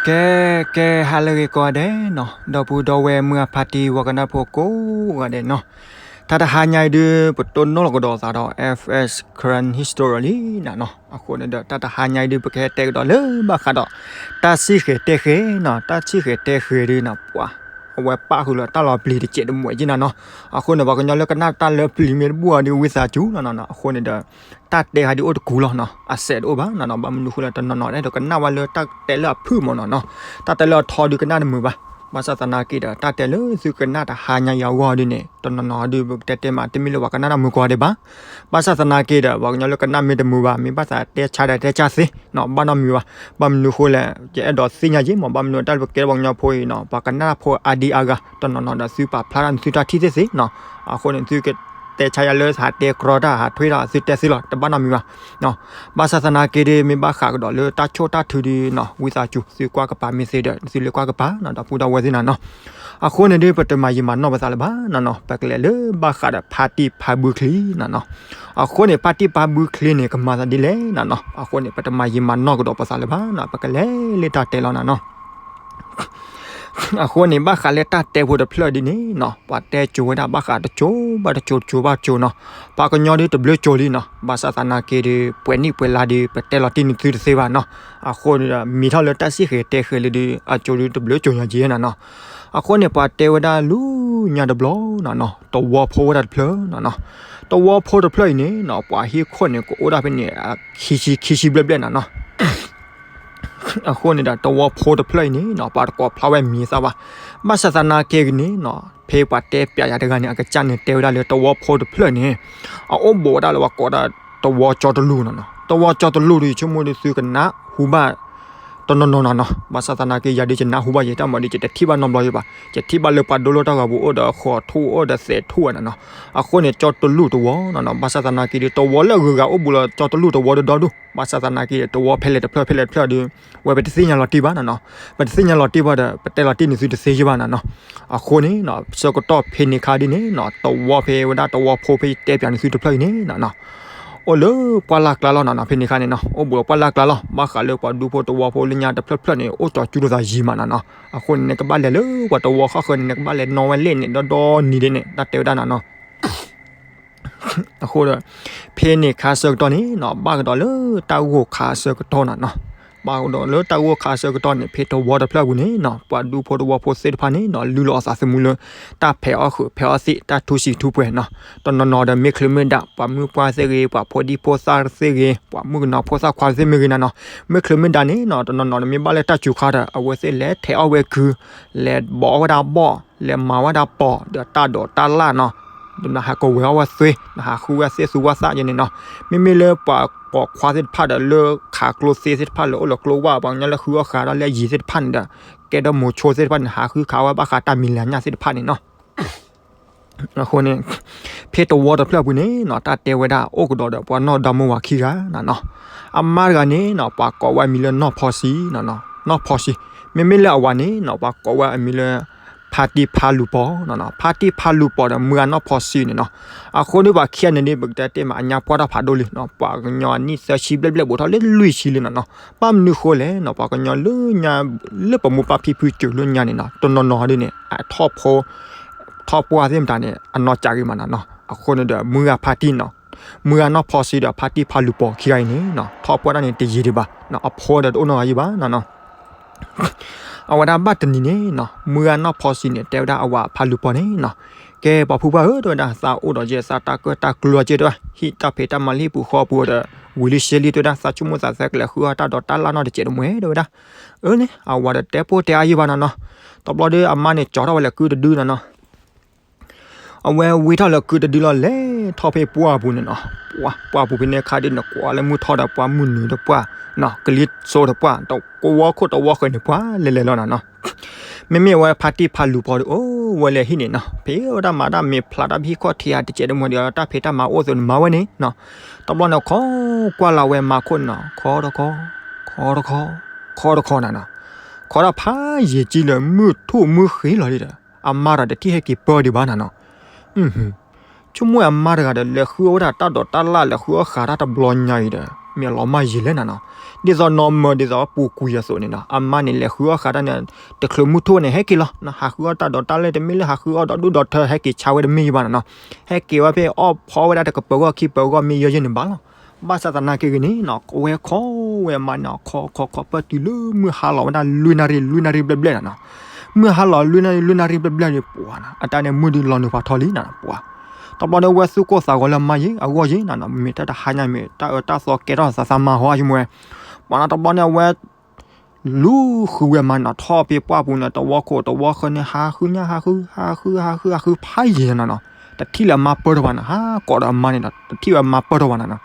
ကဲ ကဲ ဟါလၢအဂ့ၤကိးဂၤဒဲးနီၤ, ဒီပုၢ်ဒီဝဲၢ်မုၢ်အဖါတံၢ်ဝီကနၣ်ဖိကိးဂၤဒဲးနီၤ, တၢ်တဟါညါအံၤဒုး ပတိၢ်နီၣ်လီၤကဒီးသးဒီး F S Karen History လံနၤနီၤ. အဃိန့ၣ်ဒီး တၢ်တဟါညါအံၤဒုး ပကဟဲတဲကဒီးလၢဘၣ်ဃးဒီး တၢ်ဆံၣ်ဃဲၤတဲဃဲၤနီၤ, တၢ်ဆံၣ်ဃဲၤတဲဃဲၤဒုးနီၤ ပှၤ အဝဲပၣ်ဃုာ်လၢတၢ်လီၤပျံၤတစဲးတမှဲးက့နီၤနီၤ. အဃိန့ၣ် ပှၤကညီလၢကနၣ်တၢ်လၢပျံၤမ့ၢ်တဘူၣ်အီၤဒုး ဝံသးစူၤနီၤနီၤ. အဃိန့ၣ်ဒီး တၢ်တဲဟးဒုးအိၣ်တကူလီၤနီၤ, အစဲးတအိၣ်ဘၣ်နီၤနီၤ. ဘၣ်မနုၤဃိလၢတနီၤနီၤ အဲၣ်ဒိးကနၣ်ဝဲလၢတၢ်တဲလၢအဖုၣ်မးနီၤနီၤ. တၢ်တဲလၢအထီဒုးကနၣ်တမုာ်ဘၣ်. ဘၣ်ဆၣ်သနာ်က့ဒီး တၢ်တဲလၢသုကနၣ်တဟါညါအံၤအဂီၢ်ဒုးန့ၣ် တနီၤနီၤဒုး ပကတဲတဲမး တမ့ၢ်လၢပှၤကနၣ်တၢ်မုာ်ကိးဂၤဒဲးဘၣ်. ဘၣ်ဆၣ်သနာ်က့ဒီး ပှၤကညီလၢကနၣ်မ့ၢ်တမုာ်ဘၣ် မ့ၢ်ဘၣ်သးတဲဆါဒီးတဲဆါသ့နီၤ ဘၣ်နီတမံၤဘၣ်. ဘၣ်မနုၤဃိလဲၣ် ယအဲၣ်ဒိးသ့ၣ်ညါက့မး ဘၣ်မနုၤတၢ်လၢပကဲပှၤကညီဖိအံၤနီၤ ပှၤကနၣ်တၢ်ဖိအါဒံအါဂၤ တနီၤနီၤဒီး သုပာ်ဖျါထီၣ်န့ၣ် သုတၢ်ထံၣ်သ့ၣ်သ့နီၤ. အဃိန့ၣ် သုကတဲဆါယၤလၢဟးတဲကြီတၢ် ဟးထွဲတၢ် သုတဲသ့လီၤ တဘၣ်နီတမံၤဘၣ်. ဘၣ်ဆၣ်သနာ်က့ဒီး မ့ၢ်ဘၣ်ဃးကဒီးလၢတၢ်ဆိၣ်တၢ်ထုဒုးနီၤ ဝံသးစူၤ သုကွၢ်ကပၤမ့ၢ်သ့ဒီး သုလၢကွၢ်ကပၤနီၤ ဒီပုၢ်ဒီဝဲၢ်သ့ၣ်နၤနီၤ. အဃိန့ၣ်ဒုး ပတမၤယံာ်မၤနီၢ်ပသးလၢၤဘၣ်နီၤနီၤ, ပကလဲၤလၢဘၣ်ဃးဒီးဖါတံၢ်ဖါဘုချံနီၤနီၤ. အဃိန့ၣ် ဖါတံၢ်ဖါဘုချံန့ၣ် ကမၤသးဒ်လဲၣ်နီၤနီၤ. အဃိန့ၣ် ပတမၤယံာ်မၤနီၢ်ကဒီးပသးလၢၤဘၣ်နီၤ, ပကလဲၤလၢတၢ်တဲလီၤနၤနီၤ. အဃိန့ၣ် ဘၣ်ဃးလၢတၢ်တဲဖိတဖျၢၣ်ဒ်န့ၣ်နီၤ ပှၤတဲကၠိဝဲဒၣ်ဘၣ်ဃးတကၠိဘၣ်တကၠိ တကၠိဘၣ်တကၠိနီၤ. ပှၤကညီဒုးတဘျုးကၠိလံနီၤ. ဘၣ်ဆၣ်သနာ်က့ဒီး ပှဲၤနံၣ်ပှဲၤလါဒီး ပတဲလီၤတံၢ်န့ၢ်သုတသ့ဘၣ်နီၤ. အဃိန့ၣ်ဒီး မံၤထီၣ်လၢတၢ်ဆံၣ်ဃဲၤတဲဃဲၤလၢဒုး အကၠိဒုးတဘျုးကၠိညါက့နီၤနီၤ. အဃိန့ၣ် ပှၤတဲဝဲဒၣ်လူညါတဘျီနီၤနီၤ တဝီဖိဝဲဒၣ်တဖျၢၣ်နီၤနီၤ. တဝီဖိတဖျၢၣ်အံၤန့ၣ်နီၤ ပှၤဟံၣ်ခိၣ်န့ၣ် ကအိၣ်ဒၣ်ဖဲန့ၣ် ခံဆံ ခံဆံဘျဲၣ်ဘျဲၣ်နၤနီၤ. အဃိန့ၣ်ဒီး တဝီဖိတဖျၢၣ်အံၤန့ၣ်နီၤ ပှၤတကိးဖျါဝဲမံၤသၣ်ဘၣ်. ဘၣ်ဆၣ်သနာ်က့ဂ့ၤန့ၣ်နီၤ ဖဲပှၤတဲပျးယၤတဂၤန့ၣ် အကစၢ်န့ၣ်တဲဝဲဒၣ်လၢတဝီဖိတဖျၢၣ်န့ၣ် အအိၣ်ဘူးဝဲဒၣ်လၢပှၤကိးဒၣ်တဝီကၠီတလူၢ်နီၤနီၤ. တဝီကၠီတလူၢ်ဒီး ယဆိကမိၣ်ဒုးသုကနၢ်ဟူဘၣ် တနီၤနီၤနၤနီၤ. ဘၣ်ဆၣ်သနာ်က့ ယၤဒုးယနၢ်ဟူဘၣ်ယဲ တၢ်မၤဒုး ယတထံၣ်ဘၣ်နီတဘျီယဘၣ်. ယထံၣ်ဘၣ်လၢပှၤဒိလိတၢ်ဂီၤပူၤအိၣ်ဒီးဃိးထူၣ်အိၣ်ဒီးသဲးထူၣ်ဝဲနၤနီၤ. အဃိန့ၣ် ကၠီတလူၢ်တဝီနီၤနီၤ. ဘၣ်ဆၣ်သနာ်က့ဒီး တဝီလၢအဂုၤအဂၤအိၣ်ဘူးလီၤ ကၠီတလူၢ်တဝီဒီဒူၣ်. ဘၣ်ဆၣ်သနာ်က့ဒီး တဝီဖဲလဲၣ်တဖျၢၣ် ဖဲလဲၣ်တဖျၢၣ်ဒီး ဝဲပတသ့ၣ်ညါလီၤတံၢ်ဘၣ်နၤနီၤ. ပတသ့ၣ်ညါလီၤတံၢ်ဘၣ်ဒီး ပတဲလီၤတံၢ်န့ၢ်သုတသ့ယဘၣ်နၤနီၤ. အဃိန့ၣ်နီၤ ဆၢကတီၢ်ဖဲန့ၣ်ခါဒ်န့ၣ်နီၤ တဝီဖဲဝဲဒၣ်တဝီဖိဖဲယတဲပျးန့ၢ်သုတဖျၢၣ်အံၤန့ၣ်နီၤနီၤ အိၣ်လၢပှၢ်လၢ်ကျါလီၤနၤနီၤ. ဖဲန့ၣ်ခါန့ၣ်နီၤ အိၣ်ဘူးလီၤပှၢ်လၢ်ကျါလီၤ. ဘၣ်ဃးလၢပှၤဒူဖိတဝီဖိလၢညါတဖျၢၣ်ဖျၢၣ်န့ၣ် အိၣ်ကၠီကၠူလိာ်သးယံၤမးနၤနီၤ. အဃိန့ၣ် နကဘၣ်လဲၤလၢပှၤတဝီဃီဃၢၤန့ၣ် နကဘၣ်လဲၤနီၣ်ဝဲလဲၣ်န့ၣ် ဒီဒီနံၤဒ်န့ၣ် တၢ်တဲဝဲဒၣ်နၤနီၤ. အဃိဒီး ဖဲန့ၣ်ခါဆၢကတီၢ်န့ၣ်နီၤ ဘၣ်ကဒီးလၢတၢ်ဂိၢ်ခါဆၢကတီၢ်နၤနီၤ. ဘၣ်ကဒီးလၢတၢ်ဂိၢ်ခါဆၢကတီၢ်န့ၣ် ဖဲတဝီတဖျၢၣ်ပူၤန့ၣ်နီၤ ပှၤဒူဖိတဝီဖိသ့ၣ်တဖၣ်န့ၣ်နီၤ လုၢ်လီၤအသးသမူလၢ တၢ်ဖဲးအီၣ်ဃုာ်ဖဲးအီၣ်သံး တၢ်ထူဆံးထူပှဲၤနီၤ. တနီၤနီၤဒီးမ့ၢ်ချုးမ့ၢ်ဒၣ် ပှၤမုၣ်ပှၢ်သ့ၣ်ဂ့ၤ ပှၤဖိဒံဖိသၣ်သ့ၣ်ဂ့ၤ ပှၤမုၣ်ကနီၤဖိသၣ်ခွါသ့ၣ်မ့ၢ်ဂ့ၤနၤနီၤ. မ့ၢ်ချုးမ့ၢ်ဒၣ်န့ၣ်နီၤ တနီၤနီၤန့ၣ်မ့ၢ်ဘၣ်လၢတၢ်စူၤခါဒီး အဝဲသ့ၣ်လဲၤထဲးအီၣ်ဝဲကုၤ လဲၤဘီးအီၣ်ဝဲဒၣ်ဘီၣ် လဲၤမၤဝဲဒၣ်ပီၣ် ဒီးတၢ်ဒိးတၢ်လၣ်နီၤ. ဒီးနဟးကဝဲၤအီၣ်ဝဲသွ့ နဟးဃုဝဲသ့ၣ်သူဝဲသၣ်ယဲန့ၣ်နီၤ. မ့မ့ၢ်လၢပှၤပိာ်ခွါသ့ၣ်တဖၣ်ဒီး လၢခးကျိသ့သ့ၣ်တဖၣ်လၢအိၣ်လၢကျိဝၣ် ပှၤကညီလၢဃုအီၣ်ဃုအီတၢ်လၢယံၤသ့ၣ်တဖၣ်န့ၣ်ဒီး ကဲဒီးမိၤဆိသ့ၣ်တဖၣ်န့ၣ် ဟးဃုခးဝဲဘၣ်ဃးတၢ်မံၤလၢညၣ်သ့ၣ်တဖၣ်န့ၣ်နီၤ. အဃိန့ၣ် ဖဲတဝီတဖျၢၣ်ပူၤန့ၣ်နီၤ တၢ်တဲဝဲဒၣ်အိၣ်ကဒီးဒီးပှၤနီၢ်ဒီမါဝၤခံဂၤနၤနီၤ. အမါတဂၤန့ၣ်နီၤ ပှၤကိးဝဲအမံၤလၢနီၢ်ဖီစံနီၤနီၤ နီၢ်ဖီစံ. မ့မ့ၢ်လၢအဝၤန့ၣ်နီၤ ပှၤကိးဝဲအမံၤလၢ ဖါတံၢ်ဖါလူၤပီၤနီၤနီၤ. ဖါတံၢ်ဖါလူၤပီၤဒီးမုၢ်ဂၤနီၢ်ဖီစံန့ၣ်နီၤ. အဃိန့ၣ်ပှၤခံဂၤန့ၣ်ဒ်ပကတဲတ့ၢ်မး အညါပှၢ်တၢ်ဖးဒိၣ်လံနီၤ. ပှၤကညီအနံၣ်သၢဆံဘျဲၣ်ဘျဲၣ်ဘူးထီၣ်လၢလွံၢ်ဆံလံနီၤနီၤ. ဘၣ်မနုၤဃိလဲၣ်နီၤ ပှၤကညီလၢညါ လၢပမိၢ်ပၢ်ဖံဖုစိၤလၢညါန့ၣ်နီၤ တနီၤနီၤဒ်န့ၣ် အထီၣ်ဖိ ထီၣ်ပှၢ်သ့ၣ်မတၤန့ၣ် အနီၢ်ကၠးဂ့ၤမးနၤနီၤ. အဃိန့ၣ်ဒီး မုၢ်ဂၤဖါတံၢ်နီၤ မုၢ်ဂၤနီၢ်ဖီစံဒီးဖါတံၢ်ဖါလူၤပီၤခံဂၤအံၤန့ၣ်နီၤ ထီၣ်ပှၢ်တၢ်န့ၣ်တယံာ်ဒံးဘၣ်နီၤ. အဖိဒီးတအိၣ်နီတဂၤယံၤဘၣ်နီၤနီၤ. အဝဲဒၣ်ဘၣ်တနံၤန့ၣ်နီၤ မုၢ်ဂၤနီၢ်ဖီစံန့ၣ် တဲဝဲဒၣ်အဝၤဖါလူၤပီၤန့ၣ်နီၤ ကဲပှၤဖုပှၢ်ဧၢ တဲဝဲဒၣ် သးအိၣ်ဒီးက့ သးတၢ်ကၢၣ်တၢ်ကျူအီၤက့ တဲဝဲ ဟံၣ်တၢ်ဖံးတၢ်မၤလၢဟံၣ်ပူၤဃီပူၤဒီး ဝံၤလံရှဲလံ တဲဝဲဒၣ် သးဆိကမိၣ်သးသဲကလဲၤဃုအီၣ်တၢ်ဒိးတၢ်လၣ်နီတစဲးတမှဲ တဲဝဲဒၣ်. အၢန့ၣ် အဝၤဒီးတဲပိၢ်တဲအါယံၤဘၣ်နီၤနီၤ. တဘျီဒီးအမါန့ၣ် ကၠီထီၣ်ဝဲလဲၤကုတဒုနီၤနီၤ. အဝဲဝံထီၣ်လၢကုတဒုလီၤ လဲၤထီၣ်ဖဲပှၢ်ပူၤန့ၣ်နီၤ. ပှၢ်ပူၤဖဲန့ၣ်ခါဒ်န့ၣ် ကွၢ်လၢမုၢ်ထီၣ်ဒီးပှၤမုၢ်နုာ်ဒီးပှၢ်နီၤ ကလံၤစိးဒီးပှၢ် တကဝီခိၣ်တဝီဃၢၤန့ၣ် ပှၤလဲၤလဲၤလီၤနီၤနီၤ. မ့မ့ၢ်အဝဲဖါတံၢ်ဖါလူၤပီၤဒီး အိၣ်ဝဲလၢဟံၣ်န့ၣ်နီၤ ဖဲဝဲဒၣ်မၤတၢ်မ့ၢ်ဖျါတၢ်ဟံၣ်ခီၣ်ထံးဧါ တစဲးတမှဲဒီး တၢ်ဖံးတၢ်မၤအိၣ်သိးန့ၣ် မၤဝဲန့ၣ်နီၤ. တဘျီန့ၣ် ခိးကွၢ်လၢ်ဝဲမၤခိၣ်န့ၣ်နီၤ ခီတခီ ခီတခီ ခီတခီနီၤနီၤ. ခီဒၣ်ဖးယံာ်ကံလၢမုၢ်ထူၣ်မုၢ်ဃ့လီၤလံဒီး အမါတၢ်တထံၣ်ဟဲက့ၤပၢၢ်ဒံးဘၣ်နီၤနီၤ. ဆိကမိၣ်အမါတဂၤဒီး လဲၤဃုအီၣ်ဝဲဒၣ်တၢ်ဒိးတၢ်လၣ် လဲၤဃုအီၣ်ဃာ်တၢ်တဘျီညါအံၤဒီး မ့ၢ်အလီၤမၢ်ယံာ်လဲၣ်နၤနီၤ. ဒ်သိးနီၢ်မၢၤ ဒ်သိးပူၤကွံာ်အသိးန့ၣ်နီၤ, အမါန့ၣ်လဲၤဃုအီၣ်ဃာ်တၢ်န့ၣ် တချုးမုၢ်ထူၣ်န့ၣ် ဟဲက့ၤလီၤ. ဟးဃုအီၣ်တၢ်ဒီးတၢ်လၢတမ့ၢ်လၢဟးဃုအီၣ်ဒီးဒူၣ်ဒီးထၢ ဟဲက့ၤဆါဝဲတမ့ၢ်ယဘၣ်နၤနီၤ. ဟဲက့ၤဝဲဖဲအီၣ်ဖီဝဲဒၣ်တကပၤဂီၢ်ခံပၤဂီၢ်မ့ၢ်ယဲယဲန့ၣ်ဘၣ်လီၤ. ဘၣ်ဆၣ်သနာ်က့ဂ့ၤန့ၣ်နီၤ, ကဝဲခီဝဲအမါန့ၣ် ခီခီခီ ပၢၢ်တုၤလၢမုၢ်ဟါလီၤဝဲဒၣ် လွံၢ်နၣ်ရံၣ် လွံၢ်နၣ်ရံၣ်ဘျဲၣ်ဘျဲၣ်နၤနီၤ. မုၢ်ဟါလီၤလွံၢ်နၣ်ရံၣ် လွံၢ်နၣ်ရံၣ်ဘျဲၣ်ဘျဲၣ်န့ၣ် ပှၤနီၤ အတၢ်န့ၣ်မုၢ်ဒုးလီၤနုာ်ဖးထီလံနၤ ပှၤ တဘျီန့ၣ် ဝဲသူၣ်ကိၢ်သးဂီၤလၢအမါယ့ၢ် အဂီၢ်ယ့ၢ်နၤနီၤ, မ့ၢ်တၢ်တဟါညါ မ့ၢ်တၢ်အၢတၢ်သီကဲထီၣ်သးသးမၤဟီယမွဲ, ပှၤနီၤ တဘျီန့ၣ် အဝဲ လူၤဃုဝဲမါနီၤ, ထီၣ်ဖဲပှၢ်ပူၤန့ၣ် တဝီခိၣ်တဝီဃၢၤန့ၣ် ဟးဃုညါ ဟးဃု ဟးဃု ဟးဃု ဟးဃုဖးယံာ်နၤနီၤ, တထံၣ်လၢအမါပၢၢ်ထီၣ်ဘၣ်နီၤ, ဟးကိးဒီးအမါန့ၣ်ဒီး တထံၣ်ဝဲအမါပၢၢ်ထီၣ်ဘၣ်နၤနီၤ.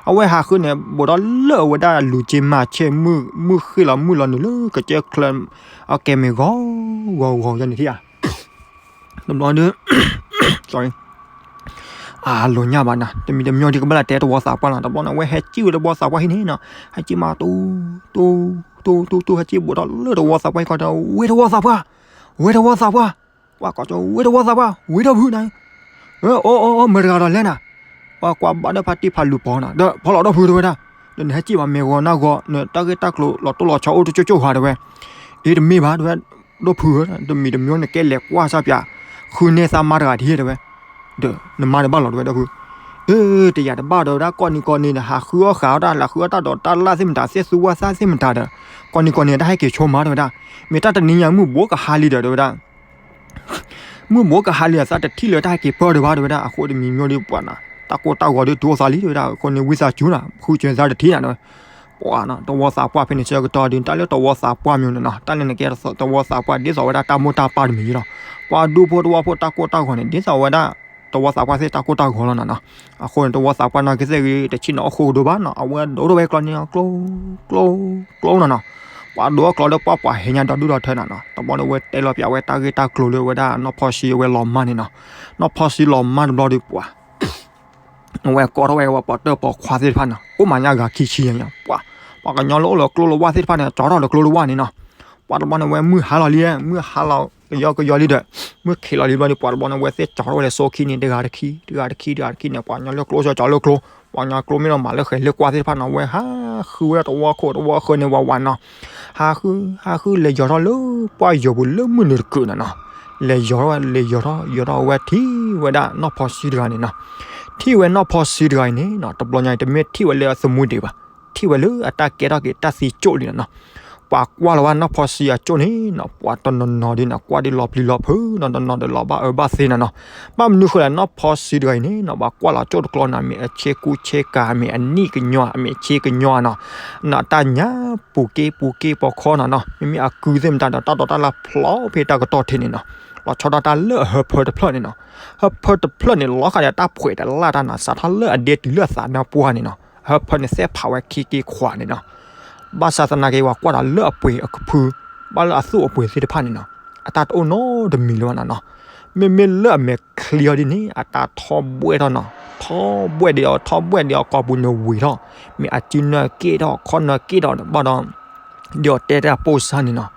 အဝဲဟးဃုန့ၣ် ဘူးထီၣ်လၢအဝဲဒၣ်လူၤက့မၤဆဲး မုၢ်ဃ့ၢ်လီၤ မုၢ်လီၤနုာ်လၢကစၢၢ်ချၢ အကဲမ့ၢ်ဂီၤ ဂီၤဂီၤယၤန့ၣ်ထံၣ်ဧါ တဘျီဒီး အလိၤညၣ်ဘၣ်နၤ, တမံၤတမံၤဒ်ကဘၣ်လၢတဲတဝီသးပှၢ်လီၤ. တဘျီန့ၣ် အဝဲဟဲစံၣ်ဝဲတဝီသးပှၢ်ဟံၣ်န့ၣ်နီၤ, ဟဲစံၣ်မး တူ တူ တူ တူ တူ ဟဲစံၣ်ဘူးထီၣ်လၢတဝီသးပှၢ်ဟံၣ်ခီဒီး ဝဲတဝီသးပှၢ်, ဝဲတဝီသးပှၢ်, ပှၤကိးကၠီ ဝဲတဝီသးပှၢ် ဝဲထီၣ်ဖုးနၤ, အိၣ်အိၣ်အိၣ် မတၤတဂၤဒီးလဲၣ်နၤ, ပှၤကွၢ်ဘၣ်ဒီးဖါတံၢ်ဖးလူၤပီၤနၤ ဒီးဖီလီၤဒီဖုးတဲဝဲဒၣ်, ဒီးနဟဲစံၣ်မး မ့ၢ်ဂီၤနၢ်ဂီၤ နတၢ်ဂ့ၢ်တၢ်ကျိၤလီၤတိၢ်လီၤဆီအိၣ်တကၠိၢ်ကၠိၢ်ဧါတဲဝဲ, အ့ တမ့ၢ်ဘၣ်တဲဝဲ, ဒီဖုဧၢ တမံၤတမံၤနကဲလဲၤကွၢ်စၢ်ပၠး ဃုန့ၢ်သးမါတဂၤဒ်တဲဝဲ, ဒီးနမါန့ၣ်ဘၣ်လီၤတဲဝဲဒီဖု, အ့ တယာ်တဘၣ်ဒီးဝဲဒၣ် ကိးနံၤကိးနံၤန့ၣ် ဟးဃုအီၣ်ဃာ်အီၣ်တၢ် ဟးဃုအီၣ်တၢ်ဒီးတၢ်လၢ်သ့ၣ်မတၤ သ့ၣ်သူဝဲသၣ်သ့ၣ်မတၤဒီး ကိးနံၤကိးနံၤတၢ်ဟဲက့ၤဆိမးတဲဝဲဒၣ်, မ့ၢ်တၢ်တနံၤညါမုၢ်ဘူးကဟါလံဒီးတဲဝဲဒၣ် မုၢ်ဘူးကဟါလံအသးတထံၣ်လၢတၢ်ဟဲက့ၤပၢၢ်ဒံးဘၣ်တဲဝဲဒၣ်, အဃိတမံၤမံၤဒီးပှၤနီၤ တၢ်ကိၢ်တၢ်ဂီၤဒုးတုၤအိၣ်သးလံတဲဝဲဒၣ်, အဃိန့ၣ်ဝံသးစူၤနီၤ ဃုကၢၤသးတထံၣ်နၤတဲဝဲ, ပှၤနီၤ တဝီသးပှၢ်ဖဲန့ၣ်ဆၢကတီၢ်ဒုး တၢ်လၢတဝီသးပှၢ်မံၤန့ၣ်နီၤ တၢ်လၢနကဲတဝီသးပှၢ်ဒ်သိးဝဲဒၣ်တၢ်မိၢ်တၢ်ပၢ်တမံၤလီၤ, ပှၤဒူဖိတဝီဖိတၢ်ကိၢ်တၢ်ဂီၤန့ၣ် ဒ်သိးဝဲဒၣ် တဝီသးပှၢ်သ့ၣ်တၢ်ကိၢ်တၢ်ဂီၤလီၤနၤနီၤ, အဃိန့ၣ် တဝီသးပှၢ်နီၢ်ကသ့ၣ်ဂ့ၤ တဆံၣ်နီၤအိၣ်ဃိကဒိဘၣ်နီၤ အဝဲဒိးထီၣ်ဝဲကျီန့ၣ် ကျိ ကျိ ကျိနီၤနီၤ, ပှၤဒိးထီၣ်ကျီဒီးပှၤပှၤဟဲညါဒီးဒူၣ်ဒီးထၢနၤနီၤ, တဘျီန့ၣ် အဝဲတဲလီၤပၠးဝဲတၢ်ဂ့ၢ်တၢ်ကျိၤလၢဝဲဒၣ်နီၢ်ဖီဆံးအဝဲလီၤမၢ်န့ၣ်နီၤ, နီၢ်ဖီဆံးလီၤမၢ်တဘျီဒီးပှၤ အဝဲကိးထီၣ်ဝဲပှၤပိာ်တၢၢ်ပိာ်ခွါသ့ၣ်တဖၣ်နီၤ အိၣ်မၤညါဂၤခံဆံယါညါ ပှၤ ပှၤကညီလၢအိၣ်လၢကျိလၢဝၢ်သ့ၣ်တဖၣ်န့ၣ် ကၠီထီၣ်လၢကျိလၢဝၢ်န့ၣ်နီၤ, ပှၤတဘျီန့ၣ် အဝဲမုၢ်ဟါလီၤလံ မုၢ်ဟါလီၤကယီကယီလံဒီး မုၢ်ခံးလီၤလံတဘျီန့ၣ် ပှၤတဘျီန့ၣ် အဝဲသ့ၣ်ကၠီထီၣ်ဝဲလၢစိခံန့ၣ် တဂၤတခံ တဂၤတခံ တဂၤတခံန့ၣ် ပှၤကညီလၢကျိကၠီကၠီလၢကျိ ပှၤကညီကျိမ့ၢ်ဒီးမၤလၢဃဲၤလၢကွၢ်သ့ၣ်တဖၣ်နီၤ အဝဲဟးဃုဝဲဒၣ်တဝီခိၣ်တဝီဃၢၤန့ၣ်ဝးဝးနီၤ, ဟးဃု ဟးဃုလဲၤယီၤထီၣ်လၢပှၢ်ယီၤပူၤလၢမုၢ်နုာ်တကုးနီၤနီၤ, လဲၤယီၤထီၣ်ဝဲ လဲၤယီၤထီၣ်ယီၤထီၣ်ဝဲထံၣ်ဝဲဒၣ်နီၢ်ဖီဆံးတဂၤန့ၣ်နီၤ, ထံၣ်ဝဲနီၢ်ဖီဆံးတဂၤအံၤန့ၣ်နီၤ တဘျီညါအံၤ တမ့ၢ်ထံၣ်ဝဲလၢအသမူဒံးဘၣ်, ထံၣ်ဝဲလၢအတၢ်ကဲထီၣ်က့ၤတၢ်သံကၠိၣ်လံနီၤနီၤ, ပှၤကွၢ်လီၤဝဲနီၢ်ဖီဆံးအကၠိၣ်န့ၣ်နီၤ ပှၤတနီၤနီၤဒ်နီၤ ကွၢ်ဒ်လီၤပျံၤလီၤဖုးနီၤ တနီၤဒီးလီၤဘၣ်အၢဘၣ်သီနီၤနီၤ, ဘၣ်မနုၤဃိလဲၣ် နီၢ်ဖီဆံးတဂၤအံၤန့ၣ်နီၤ ပှၤကွၢ်လီၤကၠိၣ်တကျီနီၤ မ့ၢ်အဆ့ကူဆ့ကၤ မ့ၢ်အနံၣ်ကညီ မ့ၢ်အဆ့ကညီနီၤ, နီၤတၢ်ညါပူၤက့ပူၤက့ပီၤခီနီၤနီၤ မ့မ့ၢ်အကုသ့ၣ်မတၤဒီး တၢ်ဒိးတၢ်လၢ်ဖျိဖဲတၢ်ကတီၢ်ထံးန့ၣ်နီၤ, လီၤဆီဒၣ်တၢ်လၢအဟၢဖၢတဖျၢၣ်န့ၣ်နီၤ, ဟၢဖၢတဖျၢၣ်န့ၣ် လီၤဃာ်ဒီးတၢ်ဖှဲးတလၢ်တၢ်နီၤ စးထီၣ်လၢအဒ့တုၤလၢအသးနါပှၢ်န့ၣ်နီၤ, ဟၢဖၢန့ၣ်သဲးဖးဝဲခံက့ခွးန့ၣ်နီၤ, ဘၣ်ဆၣ်သနာ်က့ ပှၤကွၢ်ဒီးလၢအပှ့ၤအကဖု ဘၣ်လၢအသူၣ်အပှ့ၤသ့ၣ်တဖၣ်န့ၣ်နီၤ, အတၢ်တအိၣ်နီတမံၤလၢၤဘၣ်နီၤနီၤ, မ့မ့ၢ်လၢအမဲာ်ချံအီၤဒ်န့ၣ် အတၢ်ထီၣ်ဘှဲၣ်ထီၣ်နီၤ, ထီၣ်ဘှဲၣ်ဒံးအီၤ ထီၣ်ဘှဲၣ်ဒံးအီၤ ကိာ်ပူၤန့ၣ်ဝံၤထီၣ်, မ့ၢ်အစုနၢက့ၣ်ထီၣ် ခီၣ်နၢက့ၣ်ထီၣ်ဒီးဘၣ်ဒီး ဒ်အီၤတဲတၢ်ပိၢ်စါန့ၣ်နီၤ,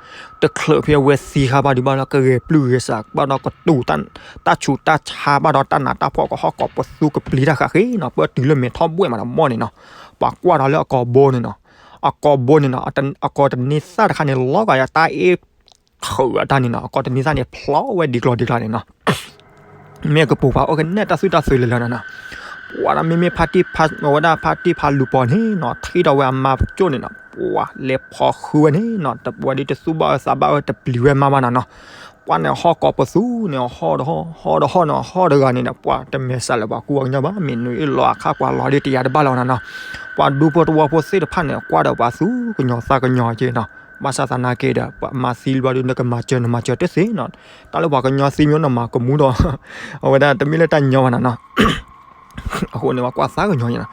တချုးဖဲအဝဲသံဃာ်ဘၣ်ဒံးဘၣ်ဒီး ကဂဲၤပျုၢ်ဂဲၤစးဘၣ်ဒီးကတူၢ် တၢ်ဆူးတၢ်ဆါဘၣ်ဒီးတၢ်နးတၢ်ဖှီၣ်ကဟီၣ်ကိးပသူကပျံၤတၢ်ဃာ်ဃ့နီၤ, ပၢၢ်တုၤလၢမဲာ်ထီၣ်ဘှဲၣ်မးဒီးမီၢ်န့ၣ်နီၤ, ပှၤကွၢ်ဒီးလၢအကိာ်ဘိန့ၣ်နီၤ, အကိာ်ဘိန့ၣ်နီၤ, အကိာ်တနံၤသၣ်တခါန့ၣ် လီၤဂာ်ယတၢ်အ့ၣ် ထုးအတၢ်န့ၣ်နီၤ, အကိာ်တနံၤသၣ်န့ၣ် ဖျိဝဲဒ်ကျီၤဒ်ကျါန့ၣ်နီၤ မ့ၢ်ကပူၤဖးအိၣ်ကနဲၣ်တၢ်သူၣ်တၢ်သွဲလၢာ်လၢာ်နီၤနီၤ, ပှၤဒီးမ့မ့ၢ်ဖါတံၢ်ဖး ဝဲဒၣ်ဖါတံၢ်ဖးလူၤပီၤန့ၣ်နီၤ, ထံၣ်ဒီးဝဲအမါကၠိၣ်န့ၣ်နီၤ, ပှၤလဲၤဖီဃုဝဲန့ၣ်နီၤ, တပှၤဒ်တသူၣ်ဘၣ်အၢသးဘၣ်အၢ တပျံၤဝဲမါဘၣ်နီၤနီၤ, ပှၤန့ၣ်ဟီၣ်ကိးပသူန့ၣ် ဟီၣ်ဒီးဟီၣ် ဟီၣ်ဒီးဟီၣ်နီၤ, ဟီၣ်တဂၤန့ၣ်ဒီး ပှၤတမဲာ်ဆှးလၢပှၤကူပှၤကညီဘၣ်, မ့ၢ်နုာ်အ့ၣ်လီၤအခါပှၤလီၤဒ်တယာ်တဘၣ်လီၤနီၤနီၤ, ပှၤဒူဖိတဝီဖိသ့ၣ်တဖၣ်န့ၣ် ကွၢ်ဒီးပှၤသူၣ်ကညီၤသးကညီၤက့ၤနီၤ, ဘၣ်ဆၣ်သနာ်က့ဒီး ပှၤမၤသံလၢၤဘၣ်ဒီး နကမၤစၢၤနမၤစၢၤတသ့နီၤ, တၢ်လၢပှၤကညီသံမ့ၢ်နမၤကမူဒီး အဝဲဒၣ်တမ့ၢ်လၢတၢ်ညီဘၣ်နီၤနီၤ, အဃိန့ၣ် ပှၤကွၢ်သးကညီၤနီၤ,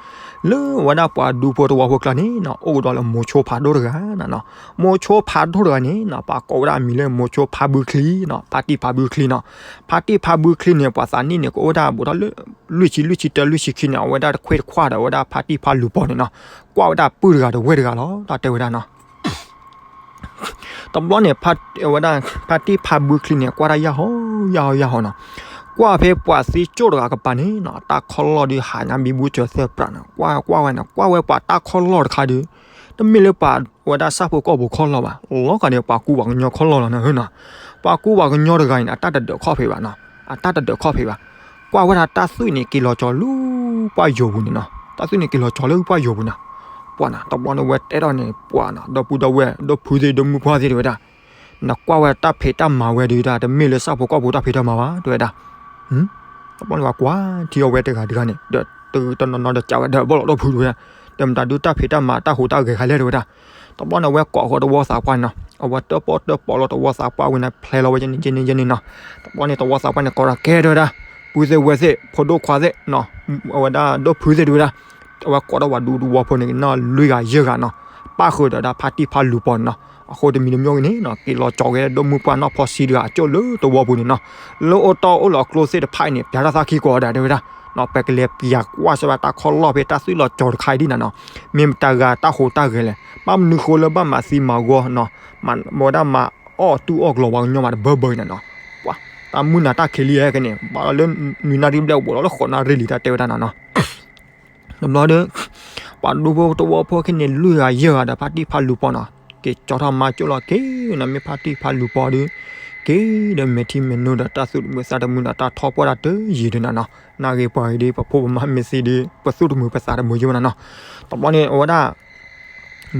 လၢဝဲဒၣ်ပှၤဒူဖိတဝီဖိကျါန့ၣ်နီၤ အိၣ်ကဒီးလၢမိၤဆိဖးဒိၣ်တဂၤနီၤနီၤ, မိၤဆိဖးဒိၣ်တဂၤန့ၣ်နီၤ ပှၤကိးဝဲဒၣ်အမံၤလၢမိၤဆိဖးဘုချံနီၤ, ဖါတံၢ်ဖးဘုချံနီၤ, ဖါတံၢ်ဖးဘုချံန့ၣ် ပှၤသးနံၣ်န့ၣ် ကအိၣ်ဝဲဒၣ်ဘူးထီၣ်လၢ လွံၢ်ဆံ လွံၢ်ဆံတၢ လွံၢ်ဆံခံန့ၣ် အဝဲဒၣ်တခွ့တခွါဒီး အဝဲဒၣ်ဖါတံၢ်ဖးလူၤပီၤန့ၣ်နီၤ, ကွၢ်ဝဲဒၣ်ပုၢ်တဂၤဒီးဝဲၢ်တဂၤလီၤ တၢ်တဲဝဲဒၣ်နီၤ တဘျီန့ၣ် ဖါ ဝဲဒၣ် ဖါတံၢ်ဖးဘုချံန့ၣ် ကွၢ်တၢ်ယၢ်ဟီ ယၢ်ဟီ ယၢ်ဟီနီၤ, ကွၢ်ဖဲပှၤသံကၠိၣ်တဂၤကပၤန့ၣ်နီၤ တၢ်ခီၣ်လီၢ်ဒုးဟးညါဘံဘူစၢၤသၢပြးနီၤ, ကွၢ်ကွၢ်ဝဲန့ၣ် ကွၢ်ဝဲပှၤတၢ်ခီၣ်လီၢ်တခါဒုး တမ့ၢ်လၢပှၤဝဲဒၣ်ဆၣ်ဖိကီၢ်ဖိခီၣ်လီၢ်ဘၣ်, လီၤဂာ်ဒီးပှၤကူပှၤကညီခီၣ်လီၢ်လီၤနီၤနီၤ. ပှၤကူပှၤကညီတဂၤအံၤန့ၣ် အတၢ်တဒၢးခီၣ်ဖံးဘၣ်နီၤ, အတၢ်တဒၢးခီၣ်ဖံးဘၣ်. ကွၢ်ဝဲဒၣ်တၢ်သွံၣ်န့ၣ်က့ၤလီၤကၠီၤလၢပှၢ်ယိာ်ပူၤန့ၣ်နီၤ, တၢ်သွံၣ်န့ၣ်က့ၤလီၤကၠီၤလၢပှၢ်ယိာ်ပူၤနီၤ. ပှၤနီၤ တဘျီန့ၣ်ဝဲတဲထီၣ်န့ၣ် ပှၤနီၤ ဒီပုၢ်ဒီဝဲၢ် ဒီဖုသ့ၣ် ဒီမုၣ်ခွါသ့ၣ်တဲဝဲဒၣ် နကွၢ်ဝဲတၢ်ဖံးတၢ်မၤဝဲဒုးဒၣ် တမ့ၢ်လၢဆၣ်ဖိကီၢ်ဖိတၢ်ဖံးတၢ်မၤဘၣ် တဲဝဲဒၣ်. တဘျီန့ၣ်ပှၤကွၢ်ထံအီၤဝဲတဂၤတဂၤန့ၣ် ဒီးတနီၤနီၤဒီးကးဝဲဒီးဘီၣ်လီၤဒီဖုတဲဝဲဒၣ်, ဒီးမတၤဒုးတၢ်ဖံးတၢ်မၤတၢ်ဟူးတၢ်ဂဲၤခါလဲၣ်တဲဝဲဒၣ်. တဘျီန့ၣ်အဝဲကိးဃီတဝီသးပှၢ်န့ၣ်နီၤ, အဝဲတၢၣ်ပီၣ်တၢၣ်ပီၣ်လီၤတဝီသးပှၢ်ဝဲန့ၣ် ဖျဲလီၤဝဲယဲန့ၣ်ယဲန့ၣ်နီၤ. တဘျီန့ၣ်တဝီသးပှၢ်န့ၣ်ကိးဒီးကဲတဲဝဲဒၣ်, ပုၢ်သ့ၣ်ဝဲၢ်သ့ၣ် ဖိဒိၣ်ခွါသ့ၣ်နီၤ, အဝဲဒၣ်ဒီဖုသ့ၣ်တဲဝဲဒၣ်. အဝဲကိးထီၣ်ပှၤဒူတဝီဖိန့ၣ်နီၤ လွံၢ်ဂၤယဲၢ်ဂၤနီၤ, ပၣ်ဃုာ်ဒီးဒၣ်ဖါတံၢ်ဖါလူၤပီၤန့ၣ်နီၤ. အဃိတမံၤတမံၤဂ့ၤန့ၣ်နီၤ က့ၤလီၤကၠီၤဝဲဒီမုၢ်ပှၢ်နီၢ်ဖီဆံးတဂၤအကၠိၣ်လၢတဝီပူၤန့ၣ်နီၤ, လၢအိၣ်တီၢ်အိၣ်လီၤကျိသ့ၣ်တဖၣ်အံၤန့ၣ် ပျးထီၣ်သးခံကိးဂၤဒဲးတဲဝဲဒၣ်. ပကလဲၤပျးကွၢ်စၢၤဘၣ်တၢ်ခီၣ်လီၢ်ဖဲတၢ်သွံၣ်လီၤကၠီၤတခါအံၤဒ်နီၤနီၤ, မ့ၢ်မတၤဂၤတၢ်ဟူးတၢ်ဂဲၤလဲၣ်, ဘၣ်မနုၤဃိလၢဘၣ်မၤသံမၤဂီၤနီၤ, မၤဝဲဒၣ်မၤအီၣ်တူၢ်အီၣ်ကျီၤပှၤကညီမးတဘၢဘၢအံၤနီၤနီၤ. ပှၤ တၢ်မုၢ်နၤတၢ်ခံးလံဟဲက့ၤန့ၣ် ဘၣ်လီၤလၢနွံနၣ်ရံၣ်ဘျဲၣ်အိၣ်ဘူးလီၤလၢဃိးနၣ်ရံၣ်လံတၢ်တဲဝဲဒၣ်နီၤနီၤ. တဘျီဒီး ပှၤဒူဖိတဝီဖိခဲန့ၣ် လွံၢ်ဂၤယဲၢ်ဂၤဒီးဖါတံၢ်ဖါလူၤပီၤနီၤ, က့ၤကၠီထီၣ်မါကၠိၣ်လီၤက့ၤနီၤ, မ့ၢ်ဖါတံၢ်ဖါလူၤပီၤဒီး က့ၤဒီးမဲာ်ထံမဲာ်နိဒီးတၢ်သူၣ်တမုာ်သးတမုာ်ဒီးတၢ်ထီပှၢ်တၢ်တယံာ်ဒုးနီၤနီၤ, နၣ်ဂ့ၤပှၤဂ့ၤဒီး ပဖိပမါမ့ၢ်သံဒီး ပသူၣ်တမုာ်ပသးတမုာ်ယိာ်နီၤနီၤ. တဘျီန့ၣ် အဝဲဒၣ်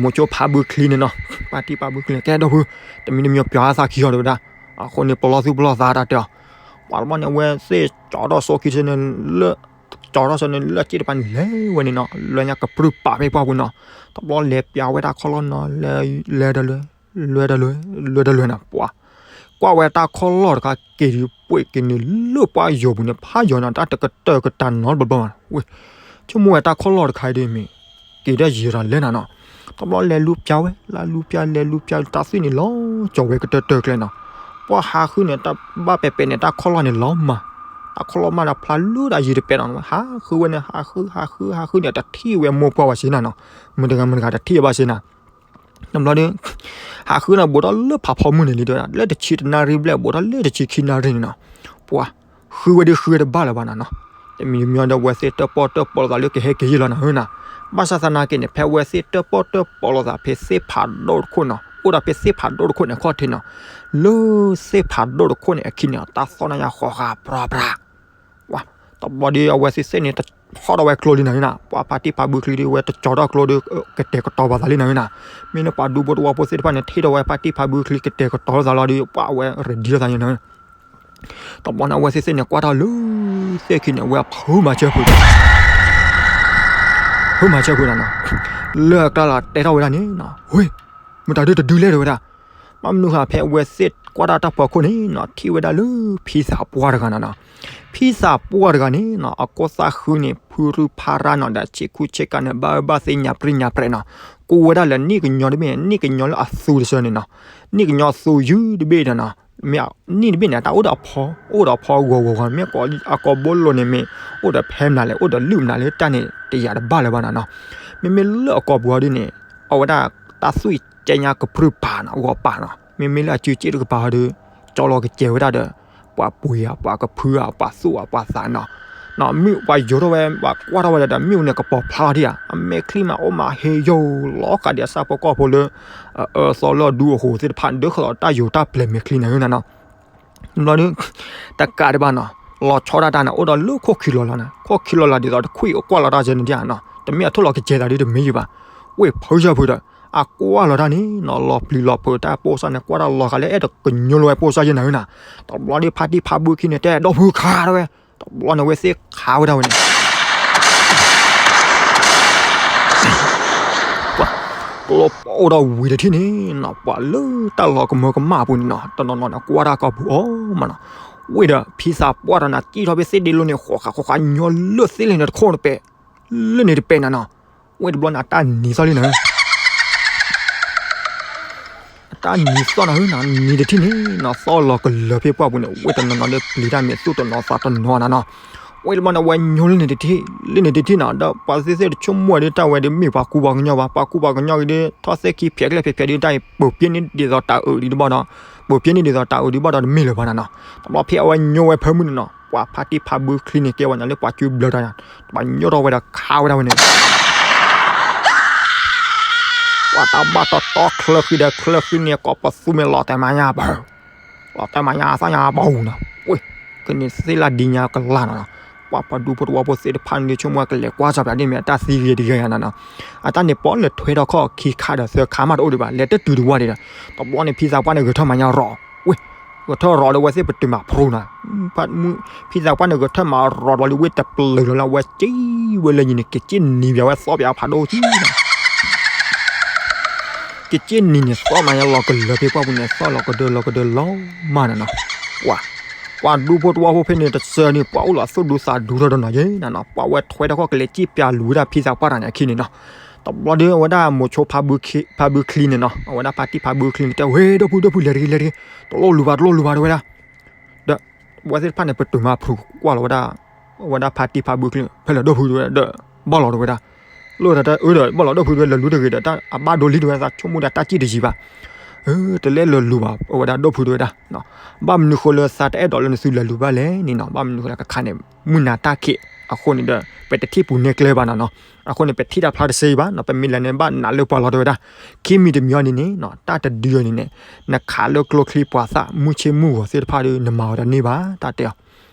မိၤဆိဖးဘုချံန့ၣ်နီၤ, ဖါတံၢ်ဖးဘုချံ ကဲဒီပုၢ်, တမံၤတမံၤပျီအသးခံအီၤတဲဝဲဒၣ်, အဃိန့ၣ် ပလီၢ်သူၣ်ပလီၢ်သးတၢ်တဲအီၤ. ပှၤတဘျီန့ၣ် အဝဲသ့ၣ်ကၠီထီၣ်ဆိခံဆၢန့ၣ် လၢ ကၠီထီၣ်ဆိန့ၣ် လၢစ့ၣ်တဖၣ်န့ၣ် လဲၤဝဲန့ၣ်နီၤ, လၢညါကပြုၢ်ပာ်ဖဲပှၢ်ပူၤနီၤ. တဘျီလဲၤပျးဝဲတၢ်ခီၣ်လီၢ်နီၤ, လဲၤ လဲၤတလွဲ လဲၤတလွဲ လဲၤတလွဲနီၤ, ပှၤ ကွၢ်ဝဲတၢ်ခီၣ်လီၢ်တခါ က့ၤဒုးပှ့ၤက့ၤန့ၣ်လၢပှၢ်ယိာ်ပူၤန့ၣ် ဖးယိာ်နီၤ, တၢ်တကတၢၢ်ကတၢၢ်နီတဘျီဘျီနီၤ, ဝဲ ဆိကမိၣ်ဝဲတၢ်ခီၣ်လီၢ်တခါအံၤဒ်မ့ၢ် က့ၤတၢ်ယံာ်တၢ်လဲၣ်နၤနီၤ. တဘျီလဲၤလူၤပျးဝဲ လၢလူၤပျး လဲၤလူၤပျး တၢ်သွံၣ်န့ၣ်လီၤကၠီၤဝဲကတၢၢ်တၢၢ်ကျဲနီၤ. ပှၤဟးဃုန့ၣ် တၢ်ဘၣ်ပဲာ်ပဲာ်န့ၣ် တၢ်ခီၣ်လီၢ်န့ၣ်လီၤမၢ်, တၢ်ခီၣ်လီၢ်မၢ်ဒီးဖျါလၢတၢ်ယံၤတပဲာ်နီၤ, ဟးဃုဝဲန့ၣ် ဟးဃု ဟးဃု ဟးဃုန့ၣ် တထံၣ်ဝဲမိၢ်ပှၢ်ဝဲစ့ၢ်နၤနီၤ, မတၤဂၤမတၤဂၤတထံၣ်ဝဲဘၣ်စ့ၢ်နၤ. တဘျီဒီး ဟးဃုန့ၣ် ဘူးထီၣ်လၢဖးဖီမုၢ်န့ၣ်လံတဲဝဲဒၣ်, လၢတဆံတနၣ်ရံၣ်ဘျဲၣ် ဘူးထီၣ်လၢတဆံခံနၣ်ရံၣ်န့ၣ်နီၤ, ပှၤ ဃုဝဲဒုးဃုဝဲတဘၣ်လၢၤဘၣ်နၤနီၤ. တမံၤတမံၤဒီး ဝဲသ့ၣ်တၢၣ်ပီၣ်တၢၣ်ပီလိာ်သးလၢကဟဲက့ၤယ့ၢ်လီၤနၤဧၢနၤ. ဘၣ်ဆၣ်သနာ်က့န့ၣ် ဖဲဝဲသ့ၣ်တၢၣ်ပီၣ်တၢၣ်ပီလိာ်သးဖဲသ့ၣ်ဖးဒိၣ်တခိၣ်နီၤ, အိၣ်ဒီးဖဲသ့ၣ်ဖးဒိၣ်တခိၣ်န့ၣ် အခီၣ်ထံးနီၤ, လၢသ့ၣ်ဖးဒိၣ်တခိၣ်န့ၣ် အခံန့ၣ် တၢ်သီၣ်နါယါဃီဃာ်ပြၤပြၤ ဝဲ တဘျီဒီး အဝဲသ့ၣ်သ့ၣ်န့ၣ် တဟီၣ်ဒီးဝဲကျိလံနၤန့ၣ်နၤ, ပှၤဖါတံၢ်ဖးဘုချံဒီး ဝဲတကၠီထီၣ်ကျိဒီး ကတဲာ်ကတီၤဘၣ်သးလံနၤန့ၣ်နၤ. မ့ၢ်လၢပှၤဒူဖိတဝီဖိသ့ၣ်တဖၣ်န့ၣ် ထံၣ်ဒီးဝဲဖါတံၢ်ဖးဘုချံ ကတဲာ်ကတီၤလိာ်သးလီၤဒီး ပှၤဝဲရဒံလိာ်သးန့ၣ်နၤ. တဘျီန့ၣ် အဝဲသ့ၣ်သ့ၣ်န့ၣ် ကွၢ်ထီၣ်လၢသ့ၣ်ခံန့ၣ် အဝဲဖုမၤဆၢဖုး ဖုမၤဆၢဖုးနၤနီၤ, လၢအကျါလီၤတဲထီၣ်ဝဲဒၣ်န့ၣ်နီၤ, ဝ့ၢ် မတၤဒုးတဒုလဲၣ်တဲဝဲဒၣ်. ဘၣ်မနုၤဃိဖဲအဝဲသ့ၣ်ကွၢ်တၢ်တၢ်ဖီခိၣ်န့ၣ်နီၤ, ထံၣ်ဝဲဒၣ်လၢဖံသးပှၢ်တဂၤနၤနီၤ. ဖံသးပှၢ်တဂၤန့ၣ်နီၤ အကိၢ်သၣ်ဃုန့ၣ် ဖုရူၢ်ဖးရၣ်နီၤ ဒီးဆံးခူဆ့ကၤန့ၣ် ဘၣ်အၢဘၣ်သီညါပြံညါပြဲးနီၤ. ကိးဝဲဒၣ်လၢနံၣ်ကညီတဘ့ၣ်န့ၣ် နံၣ်ကညီလၢအသူတဆၢန့ၣ်နီၤ, နံၣ်ကညီသူယုၢ်တဘ့ၣ်ဒီးနီၤ, မ့ၢ်နံၣ်တဘ့ၣ်န့ၣ် တၢ်အိၣ်ဒီးအဖီ, အိၣ်ဒီးအဖီဂီၤဂီၤဂီၤ, မ့ၢ်အကိးဘိလိၤန့ၣ်မ့ၢ် အိၣ်ဒီးဖဲမနုၤလဲၣ် အိၣ်ဒီးလုၢ်မနုၤလဲၣ် တၢ်န့ၣ်တယာ်တဘၣ်လၢၤဘၣ်နၤနီၤ. မ့မ့ၢ်လၢအကိာ်ပူၤအီၤဒ်န့ၣ် အဝဲဒၣ်တၢ်သွံၣ်ကဲညါကပြုၢ်ပာ်နီၤ ဂီၤပာ်နီၤ. မ့မ့ၢ်လၢအစုစ့ၣ်တကပၤအီၤဒီး ကၠီလီၤကစဲၤဝဲဒၣ်ဒီး ပှၤပှ့ၤဧါ ပှၤကဖုဧါ ပှၤသူၣ်ဧါ ပှၤသးနီၤ. မ့ၢ်ပှၤယိၤထီၣ်ဝဲ ပှၤကွၢ်ထီၣ်ဝဲဒီး မ့ၣ်အူန့ၣ် ကပီၤဖျါထီၣ်ဒံးဧါ. အမဲာ်ချံမး အိၣ်မးဟ့ယိာ်လီၤကးဒံး အဆၣ်ဖိကီၢ်ဖိလၢ အအၢအသီလၢအဒူအဃိၤသ့ၣ်တဖၣ် ဒၢဃာ်လီၤတၢ်ယိၤတၢ်ပျဲၤမဲာ်ချံနၤဧၢနၤနီၤ. ဘျီဒီး တကးဒံးဘၣ်နီၤ လီၤဆီဒၣ်တၢ်န့ၣ် အိၣ်ဒီးလၢခိၣ်ခံလီၤလီၤန့ၣ်, ခိၣ်ခံလီၤလီၤဒ်သိးတခွံၣ်ကွၢ်လီၤတၢ်စဲန့ၣ်ဒံးဧါနီၤ. တမ့ၢ်အထိၣ်လီၤကစဲၤသးဒ်တမ့ၢ်ယံၤဘၣ်. ဝ့ၢ်ဖုဆၢဖုဒီး အကွၢ်လီၤတၢ်န့ၣ်နီၤ လီၤပျံၤလီၤဖုးတၢ်ပိၢ်စၢ်န့ၣ် ကွၢ်တၢ်လီၤဂာ်လၢအဲၣ်ဒိးကညိလီၤဝဲပိၢ်စၢ်ယဲနၤဧၢနၤ. တဘျီဒီးဖါတံၢ်ဖါဘုခံန့ၣ် တဲဒီပုၢ်ခးထီၣ်ဝဲ, တဘျီန့ၣ်ဝဲသ့ၣ်ခးဝဲဒၣ်ဝဲန့ၣ် ကျိပိၢ်ဒီးဝံၤတထံၣ်န့ၣ်နီၤ ပှၤလၢတၢ်လီၤကမၢကမၣ်အပူၤန့ၣ်နီၤ တနီၤနီၤန့ၣ် ကွၢ်တၢ်ကိာ်ပူၤအီၤမးနီၤ. ဝ့ၢ်ဒီးဖံသးပှၢ်တဂၤန့ၣ် စံၣ်ထီၣ်ဖဲသ့ၣ်ဒ့လိၤန့ၣ် ဃီဃာ်ဃီဃာ်ညီလၢသ့ၣ်လၢန့ၣ်တခိၣ်တပဲာ် လၢန့ၣ်တပဲာ်နၤနီၤ. ဝ့ၢ်တဘျီန့ၣ် အတၢ်နံၤသီၣ်လံနၤ အတၢ်နံၤသီၣ်နၤဧၢနၤ နံၤတထံၣ်န့ၣ်နီၤ သီၣ်လီၤကလၢၤဖဲပှၢ်ပူၤန့ၣ် ဝ့ၢ်တနီၤနီၤဒီးပျံၤတၢ်မ့ၢ်သူၣ်တနီၤသးတနီၤနၤနီၤ. ဝဲတဘျီန့ၣ် အဝဲညိလၢန့ၣ်တထံၣ်, လၢန့ၣ်တထံၣ်နီၤ, ဒီးပှၤသ့ၣ်သ့ၣ်တဆိကမိၣ်ဒ်တၢ်ဝဲဒ်မ့ၢ်ပှၤကူပှၤကညီဘၣ်, ပှၤကူပှၤကညီက့ၤဒ် ထီၣ်သဲခံဖျဲးကျဲဖျဲးဖျဲးဒ်တၢ်အံၤ ပိာ်ပျ့န့ၢ်ဒ်သိးတၤအုးဒံးတဘျီဒီး, ပိာ်ပျ့န့ၢ်ဒ်သိးတၤအုးဒံးတဘျီဒီးတမ့ၢ်လၢၤဘၣ်နီၤနီၤ. တဘျီဖဲအဝဲညိဝဲဖၢမုၢ်န့ၣ်နီၤ, ပှၤဖါတံၢ်ဖါဘုချံန့ၣ် ကဲဝဲန့ၣ်လၢပှၤကၠူဘျၢတၢ်န့ၣ်, ပှၤညိထီၣ်ဝဲဒီးခးဝဲဒၣ်ဝဲန့ၣ် ပှၤတၢ်ဘၣ်တီတီချၢဃံဒီးချၢဃံန့ၣ် ကိးပသူမ့ၢ်လီၤတဲာ်မၤညါဘၣ်, လီၤတဲာ်မၤညါသၣ်ညါဘၣ်နီၤ, ဝဲ, ကန့ၣ်သ့ၣ်လၢဒ်ညါကလၢ်နီၤနီၤ. ပှၤပှၤဒူဖိတဝီဖိသ့ၣ်တဖၣ်န့ၣ် ဆိကမိၣ်ကလဲၤကွၢ်စီၤပၤဒ်မ့ၢ်အတၢ်သံဂ့ၤတဂ့ၤယါနီၤနီၤ, အတၢ်န့ၣ်ပီၣ်လဲၣ်ထွဲထီၣ်ခီၣ်ခံခါဒီးသၢခါမးတအိၣ်ဒံးဘၣ်, လဲၤတတုၤတဝီဒံးဒီး, တဘျီန့ၣ် ဖံသးပှၢ်န့ၣ်ဂဲၤထၢၣ်မၤညါရီၤ, ဝဲ, ဂဲၤထၢၣ်ရီၤဒီးဝဲသ့ၣ်ပတုာ်မၤဖျိနီၤ ဖံသးပှၢ်န့ၣ်ဂဲၤထၢၣ်မၤရီၤဘျီလံဝဲတပျုာ်လီၤလၢအဝဲစံၣ်ဝဲလၢညါန့ၣ် ကစ့ၣ်နံၤပၠးဝဲသီၣ်ပၠးဖးဒိၣ်ကံနီၤ, ကစ့ၣ်နံၤန့ၣ် သီၣ်မၤညါလီၤကလၢၤဖဲပှၢ်ပူၤန့ၣ် သီၣ်လီၤကဒၢလီၤကဒၢလီၤမးနီၤနီၤ, ပှၤ, ပှၤဒူဖိတဝီဖိဖဲန့ၣ်တစၢန့ၣ် ပှၤအိၣ်လီၤသူၣ်ဒူသးဒူထီၣ်ဒီးနီၤယဲနီၤနီၤ, ပှၤဝဲထွဲထီၣ်ခီၣ်ကလဲၤစံၣ်ပၠးလူၤဝဲဒၣ်ဖံသးပှၢ်တၢ်န့ၣ်အခံန့ၣ်နီၤ, တဘျီဒီးအဝဲဒၣ်မိၤဆိဖါဘုချံန့ၣ်နီၤ, အဝဲဒၣ်ဖါတံၢ်ဖါဘုချံန့ၣ် တဲဝဲဒီပုၢ်ဒီပုၢ် လဲၤတဂ့ၤလဲၤတဂ့ၤ, တလိၣ်လူၤဘၣ်တလိၣ်လူၤဘၣ်တဲဝဲဒၣ် ဒီးဝဲသ့ၣ်တဖၣ်န့ၣ် ပတုာ်မၤဖျိကွၢ်လီၤဝဲဒၣ်, အဝဲဒၣ်ဖါတံၢ်ဖါဘုချံ ဖဲလဲၣ်ဒီပုၢ်တဲဝဲဒၣ်, ဒီးဘၣ်လီၤတဲဝဲဒၣ်, လၢတၢ်အၢဒီးဘၣ်လီၤဒီပုၢ်တဲဝဲ လဲၤလူၤတဂ့ၤဒီး တၢ်အဘၣ်ဒိလံတဲဝဲဒၣ် ဆိကမိၣ်ဒီးတၢ်စံၣ်တယံၤဘၣ်, တလဲၤလၢလူၤဘၣ် အဝဲဒၣ်ဒီပုၢ်တဲဝဲဒၣ်, ဘၣ်မနုၤဃိလၢသးတအဲၣ်ဒိးလၢနသုလဲၤလူၤဘၣ်လဲၣ်န့ၣ်နီၤ, ဘၣ်မနုၤဃိလၢကခါန့ၣ် မုၢ်နၤတၢ်ခံးအဃိန့ၣ်ဒီး ပတထံၣ်ပူၤနဲကျဲဘၣ်နီၤနီၤ, အဃိန့ၣ် ပထံၣ်တၢ်ဖျါတစဲးဘၣ်နီၤ, ပမ့ၢ်လဲၤန့ၣ် ဘၣ်နးလၢပှၤလီၤတဲဝဲဒၣ်, ခံမံၤတမံၤအံၤန့ၣ်န့ၣ်နီၤ တၢ်တဒုအံၤန့ၣ်န့ၣ် နခးလၢကျိချံပှၤသၣ် မုၢ်ဆ့ၣ်မုၢ်ဂီၤသ့ၣ်တဖၣ်ဒီး နမၤဝဲတန့ၢ်ဘၣ် တၢ်တဲအီၤ,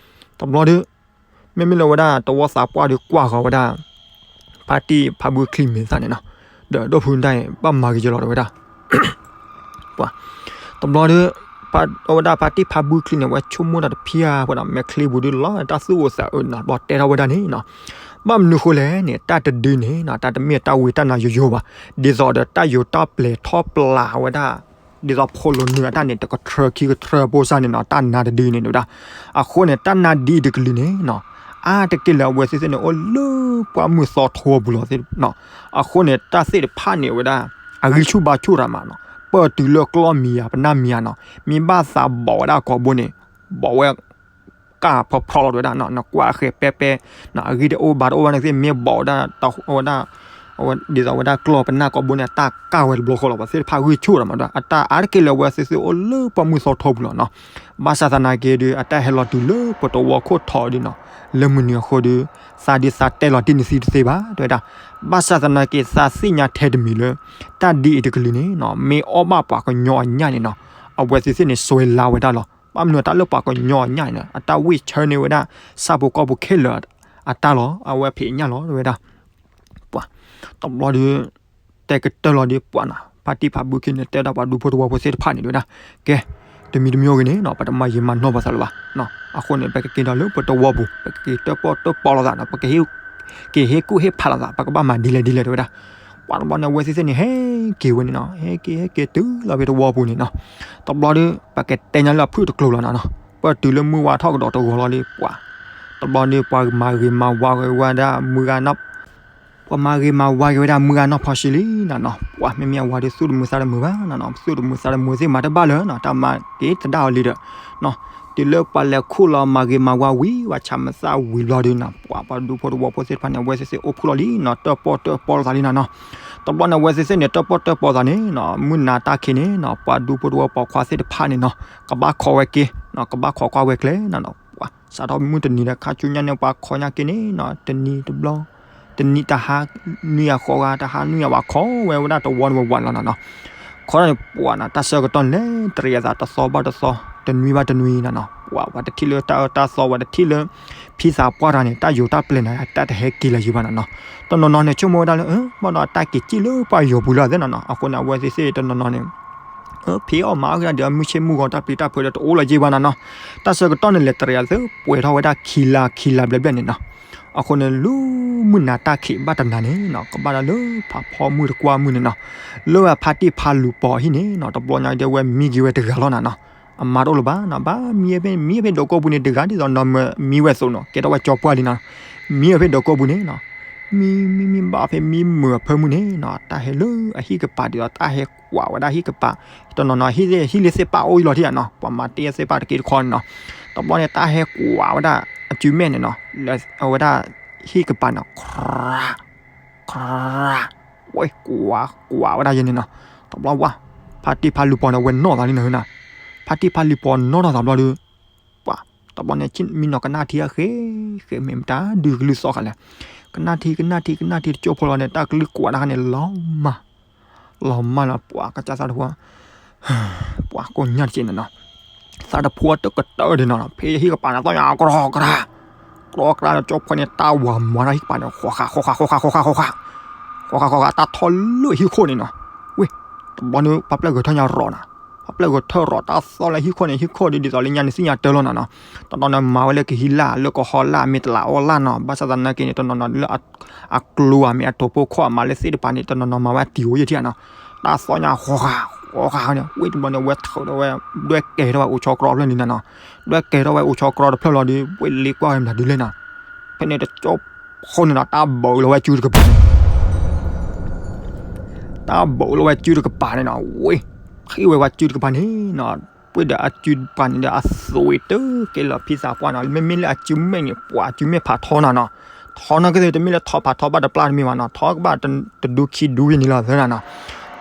တဘျီဒီး မ့မ့ၢ်လၢဝဲဒၣ်တဝီသးပှၢ်ဒီးကွၢ်ဃီၤဝဲဒၣ် ဖါတံၢ်ဖါဘုချံမ့ၢ်သၣ်န့ၣ်နီၤ, ဒီးဒီပုၢ်ဒၣ်အံၤ ဘၣ်မၤဂ့ၤကလီၤတဲဝဲဒၣ် ပှၤ, တဘျီဒီး အဝဲဒၣ်ဖါတံၢ်ဖါဘုချံန့ၣ် ဝဲဆိကမိၣ်တၢ်တဖံးဧါ ပှၤဒီးမဲာ်ချံပူၤဒုးလီၤ တၢ်သူၣ်အိၣ်သးအိၣ်နီၤ ဘျီတဲထီၣ်ဝဲဒၣ်န့ၣ်နီၤ, ဘၣ်မနုၤဃိလဲၣ်န့ၣ် တၢ်တဒုန့ၣ်နီၤ တၢ်တမ့ၢ်တၢ်ဝံတၢ်နါယိယိဘၣ်, ဒ်သိးဒီးတၢ်ယိၤတၢ်ပျဲၤထီၣ်ပျဲၤဝဲဒၣ် ဒ်သိးဖိးလိာ်နုာ်အတၢ်န့ၣ် တကထြၢခံကထြၢဖိစၢ်န့ၣ်နီၤ တၢ်နါတဒုန့ၣ်ဒၣ်, အဃိန့ၣ် တၢ်နါဒ်အံၤတကလုာ်န့ၣ်နီၤ အါတက့ၢ်လၢအဝဲသ့ၣ်သ့ၣ်န့ၣ် အိၣ်လၢပှၢ်မုၢ်သီထိပူၤလီၤနီၤ, အဃိန့ၣ် တၢ်သ့ၣ်တဖၣ်န့ၣ်ဝဲဒၣ် အဂံၢ်ဆူၣ်ဘါဆူၣ်ရၤမးနီၤ, ပၢၢ်တုၤလၢကျီၢ်မံၤယၤ ပနၢ်မံၤယၤနီၤ, မ့ၢ်ဘၣ်သးဘီးဝဲဒၣ်ကိာ်ဘိန့ၣ် ဘီးဝဲ ကၢ်ဖီဖျီလီၤတဲဝဲဒၣ်နီၤ, နကွၢ်အဃဲၤပဲပဲ အဂံၢ်တအိၣ်ဘါတအိၣ်ဘၣ်န့ၣ်သ့ၣ် မ့ၢ်ဘီးဝဲဒၣ် ဝဲဒၣ် ဒ်သိးဝဲဒၣ်ကျီၢ်ပနၢ်ကိာ်ဘိန့ၣ် အတၢ်ကၢ်ဝဲတဘျီဃီလီၤ, ပှၤသ့ၣ်တဖၣ်ဂံၢ်ဆူၣ်ရၤမးဒီး အတၢ်အါတက့ၢ်လၢအဝဲသ့ၣ်သ့ၣ်အိၣ်လၢပှၢ်မုၢ်သီထိပူၤလီၤနီၤ, ဘၣ်ဆၣ်သနာ်က့ဒီး အတၢ်ဟဲလီၤတုၤလၢပတဝီခိၣ်ထီၣ်ဒ်နီၤ, လၢမုၢ်နံၤအဃိဒီး သးဒ်သးတဲလီၤတံၢ်နသံတသ့ဘၣ် တဲဝဲဒၣ်, ဘၣ်ဆၣ်သနာ်က့ သးသ့ၣ်ညါထဲတမံၤလၢ တၢ်ဒ်အံၤတကလုာ်န့ၣ်နီၤ မ့ၢ်အီၣ်ဘၣ်ပှၤကညီအညၣ်န့ၣ်နီၤ, အဝဲသ့ၣ်သ့ၣ်န့ၣ် စွဲလၢ်ဝဲဒၣ်လီၤ, ဘၣ်မနုၤတၢ်လၢပှၤကညီအညၣ်န့ၣ်နီၤ အတၢ်ဝံၢ်ဆၢန့ၢ်ဝဲဒၣ် ဆၣ်ဖိကီၢ်ဖိခဲလၢာ်အတၢ်လီၤ, အဝဲဖံးအညၣ်လီၤ တဲဝဲဒၣ် ပှၤ, တဘျီဒီး တဲကတၢၢ်လီၤဒီးပှၤနီၤ, ဖါတံၢ်ဖါဘုခ့န့ၣ် တဲဒၣ်ပှၤဒူဖိတဝီဖိသ့ၣ်တဖၣ်န့ၣ် တဲဝဲဒၣ်, ကဲ, တမံၤတမံၤအဂ့ၤန့ၣ်နီၤ ပတမၤယံာ်မၤနီၢ်ပသးလၢၤဘၣ်, အဃိန့ၣ် ပကက့ၤဒီးလၢပတဝီပူၤ ပကက့ၤတၢၣ်ပီၣ်တၢၣ်ပီလီၤသးနီၤ, ပကဟ့ၣ်က့ၤဟ့ၣ်ကူၣ်ဟ့ၣ်ဖးလီၤသး ပကဘၣ်မၤဒ်လဲၣ်ဒ်လဲၣ် တဲဝဲဒၣ်, ပှၤတဘျီန့ၣ် အဝဲသ့ၣ်သ့ၣ်န့ၣ် ဟဲက့ၤဝဲန့ၣ်နီၤ, ဟဲက့ၤဟဲက့ၤတုၤလီၤဖဲတဝီပူၤန့ၣ်နီၤ, တဘျီဒီး ပကတဲညါလၢအဖုၣ်တကျိၤလီၤနီၤ, ပတုၤလၢမုၢ်ဝါထီၣ်ကဒီးတဂီၤလီၤဒီးပှၤ, တဘျီန့ၣ် ပှၤမၤဂ့ၤမၤဝါက့ၤဝဲဒၣ်မုၢ်ဂၤနီၤ ပှၤမၤဂ့ၤမၤဝါက့ၤဝဲဒၣ်မုၢ်ဂၤနီၢ်ဖီၣ်ဆံလံနီၤနီၤ, ပှၤမ့မ့ၢ်အဝၤဒီးသူၣ်တမုာ်သးတမုာ်ဘၣ်နီၤနီၤ, သူၣ်တမုာ်သးတမုာ်သ့ၣ်မၤတဘၣ်လၢၤနီၤ, တၢ်မၤက့ၤတဒၣ်အီၤလံဒီး, တုၤလၢပှၤလဲၤခူၣ်လီၤမၤဂ့ၤမၤဝါဝံၤ ပှၤဆၣ်မသၣ်ဝံၤဘျီဒီးနီၤ, ပှၤပှၤဒူဖိတဝီဖိသ့ၣ်တဖၣ်န့ၣ် အဝဲသ့ၣ်သ့ၣ်အိၣ်ဖှိၣ်လီၤလံနီၤ, တၢၣ်ပီၣ်တၢၣ်ပီလီၤသးလံနီၤနီၤ, တဘျီန့ၣ် အဝဲသ့ၣ်သ့ၣ်န့ၣ် တၢၣ်ပီၣ်တၢၣ်ပီလီၤသးန့ၣ်နီၤ, မုၢ်နၤတၢ်ခံးန့ၣ်နီၤ, ပှၤဒူဖိတဝီပိာ်ခွါသ့ၣ်တဖၣ်န့ၣ်နီၤ, ကဘၣ်ခိးဝဲက့ၤ, ကဘၣ်ခိးကွၢ်ဝဲကျဲနီၤနီၤ, ပှၤ စးထီၣ်မုၢ်တနံၤဒီးခါဆူညါန့ၣ် ပှၤခိးညါက့ၤန့ၣ်နီၤ, တနံၤတဘျီ, တနံၤတဟါ, နွံဂၤဃိးဂၤ, တဟါနွံဂၤ ပှၤခိးဝဲဝဲဒၣ်တဝီန့ၣ်ဝးဝးလီၤနီၤနီၤ, ခိးန့ၣ်ပှၤနီၤ, တၢ်ဆၢကတီၢ်န့ၣ်လဲၤတရံးအသး တသီဘၣ်တသီ, တနွံဘၣ်တနွံနီၤနီၤ, ပှၤ ပှၤတထံၣ်လၢတၢ်အၢတၢ်သီ ပှၤတထံၣ်လၢ ဖံသးပှၢ်တၢ်န့ၣ် တၢ်ယိၤတၢ်ပျဲၤန့ၣ် တၢ်တဟဲက့ၤလၢၤယံၤဘၣ်နီၤနီၤ, တနီၤနီၤန့ၣ် ဆိကမိၣ်ဝဲဒၣ်လၢ ဘၣ်ဒီးတၢ်က့ၤစံၣ်လၢပှၤယိၤပူၤလၢအသ့နီၤနီၤ, အဃိန့ၣ် အဝဲသ့ၣ်သ့ၣ်တနီၤနီၤန့ၣ် ဖံးအီၣ်မၤအီၣ်က့ၤဒီး မုၢ်ဆ့ၣ်မုၢ်ဂီၤ တၢ်ပျံၤတၢ်ဖုးဒီးတအိၣ်လၢၤယံၤဘၣ်နီၤနီၤ, တၢ်ဆၢကတီၢ်န့ၣ် လဲၤတရံးအသး ပှဲၤထီၣ်ဝဲဒၣ်ခံလါခံလါဘျဲၣ်ဘျဲၣ်န့ၣ်နီၤ, အဃိန့ၣ် လၢမုၢ်နၤတၢ်ခံးဘၣ်တနၤန့ၣ်နီၤ, ကဘၣ်ဒၣ်လၢဖးဖီမုၢ်တကွၢ်မုၢ်န့ၣ်နီၤ, လၢဝဲဖါတံၢ်ဖါလူၤပိာ်ဟံၣ်န့ၣ်နီၤ, တဘျီညါဒ်ဝဲမံက့ၤဝဲတဂၤလီၤနီၤနီၤ, အမါတအိၣ်လၢၤဘၣ်နီၤ, ဘၣ်မံဖဲ မံဖဲဒိးကိးပူၤန့ၣ် တဂၤဒ်သိးနီၢ်မၢမံဝဲအသိးနီၤ, ကဲထီၣ်ဝဲကၠီပှၢ်လံနီၤ, မံဝဲဖဲဒိးကိးပူၤန့ၣ်နီၤ, မံ မံ မံဘၣ်ဖဲမံမုာ်အဖၢမုၢ်န့ၣ်, တၢ်ဟဲလၢအဟံၣ်ကပၤဒ်သိး တၢ်ဟဲကွၢ်ဝဲဒၣ်ဟံၣ်ကပၤ, တနီၤနီၤ ဟံၣ်လၢသ့ၣ်ပၢ်အိၣ်အံၤလီၤထံၣ်ဧါနီၤ, ပှၤမၤတ့ၢ်သ့ၣ်ပၢ်တက့ၢ်တခီန့ၣ်နီၤ, တဘျီန့ၣ် တၢ်ဟဲကွၢ်ဝဲဒၣ် အစုမဲာ်န့ၣ်နီၤ, လၢအဝဲဒၣ် ဟံၣ်ကပၤန့ၣ် ကြၢး ကြၢး ဝဲကွၢ် ကွၢ်ဝဲဒၣ်ယဲန့ၣ်နီၤ. တဘျီဝဲ ဖါတံၢ်ဖါလူၤပီၤန့ၣ် ဝဲနီၣ်သးလံနီၤ, ဖါတံၢ်ဖါလူၤပီၤနီၣ်ထီၣ်သးဘျီဒီး ပှၤ တဘျီန့ၣ် မံနီၤကနၣ်ထံအဃ့ ဃ့မ့ၢ်မတၤဒုးကလုၢ်သီၣ်ဃာ်လဲၣ်, ကနၣ်ထံ ကနၣ်ထံ ကနၣ်ထံတကၠိဖိလီၤန့ၣ် တၢ်ကလုၢ်ကွၢ်တၢ်ခါန့ၣ် လီၤမၢ် လီၤမၢ်လီၤ ပှၤကစၢ်သးတဖှီၣ် ပှၤကိးညါတက့ၢ်န့ၣ်နီၤ, သးတဖှီၣ်တကတၢၢ်ဒ်နီၤနီၤ, ဖဲဟံၣ်ကပၤန့ၣ် သီၣ်ညါ ကြီကြီ ကြီကြီန့ၣ် ကၠိဖိန့ၣ် တၢ်ဝၤမၤထီၣ်ဟံၣ်ကပၤန့ၣ် ဃီဃာ ဃီဃာ ဃီဃာ ဃီဃာ ဃီဃာ ဃီဃာ ဃီဃာ တၢ်ထီၣ်လၢဟံၣ်ခိၣ်န့ၣ်နီၤ, ဝ့ၢ် တဘျီန့ၣ် ပှၤပျဲၢ်ဂဲၤထၢၣ်ညါရီၤနီၤ, ပှၤပျဲၢ်ဂဲၤထၢၣ်ရီၤ တၢ်သီၣ်လၢဟံၣ်ခိၣ်န့ၣ် ဟံၣ်ခိၣ်ဒ်သိးလၢညါန့ၣ်သ့ၣ်ညါတၢ်လီၤနီၤနီၤ, တနီၤနီၤမၤဝဲလၢကဟံးလၢ် လၢကဟီလၢ် မ့ၢ်တလးအီၣ်လၢ်နီၤ, ဘၣ်ဆၣ်သနာ်က့န့ၣ် တနီၤနီၤလၢ အကျိၤဧါ မ့ၢ်အတိာ်ဖိခီၣ်မးလၢသ့ၣ်တဖၣ်န့ၣ် တနီၤနီၤမၤဝဲအတံၤအိၣ်ယဲၢ်ထံၣ်နီၤ, တၢ်သီၣ်ညါဃီဃာ ဃီဃာန့ၣ် ဝ့ၢ်တဘျီန့ၣ် ဝဲထုးဒီးဝဲ ဒွဲၣ်ကဲထီၣ်ဝဲအိၣ်ဆီကြီဖျၢၣ်န့ၣ်နီၤနီၤ, ဒွဲၣ်ကဲထီၣ်ဝဲအိၣ်ဆီကြီတဖျၢၣ်လီၤဒီး ဝ့ၢ်လ့ကွၢ်ဝဲမတၤဒုလဲၣ်နီၤ, ဖဲန့ၣ်တကၠိဖိန့ၣ်နီၤ တၢ်ဘၢးလီၤဝဲစုတကပၤန့ၣ် တၢ်ဘၢးလီၤဝဲစုတကပၤန့ၣ်နီၤ, ဝ့ၢ် ထံၣ်ဝဲဝဲစုတကပၤန့ၣ်နီၤ, ပှ့ၤဒီးအစုတကပၤန့ၣ်ဒီးအသွံၣ်တုၤက့ၤလီၤဖံသးပှၢ်နီၤ, မ့မ့ၢ်လၢအစုမဲာ်န့ၣ် ပှၤအစုမဲာ်ဖးထီနီၤနီၤ, ထီနီၤကသ့ၣ် တမ့ၢ်လၢထီဖးထီဘၣ်တပျၢ်တမ့ၢ်ဘၣ်နီၤ, ထီကဘၣ်တဒူခံဒူဝံၤန့ၣ်လီၤသၢနီၤနီၤ,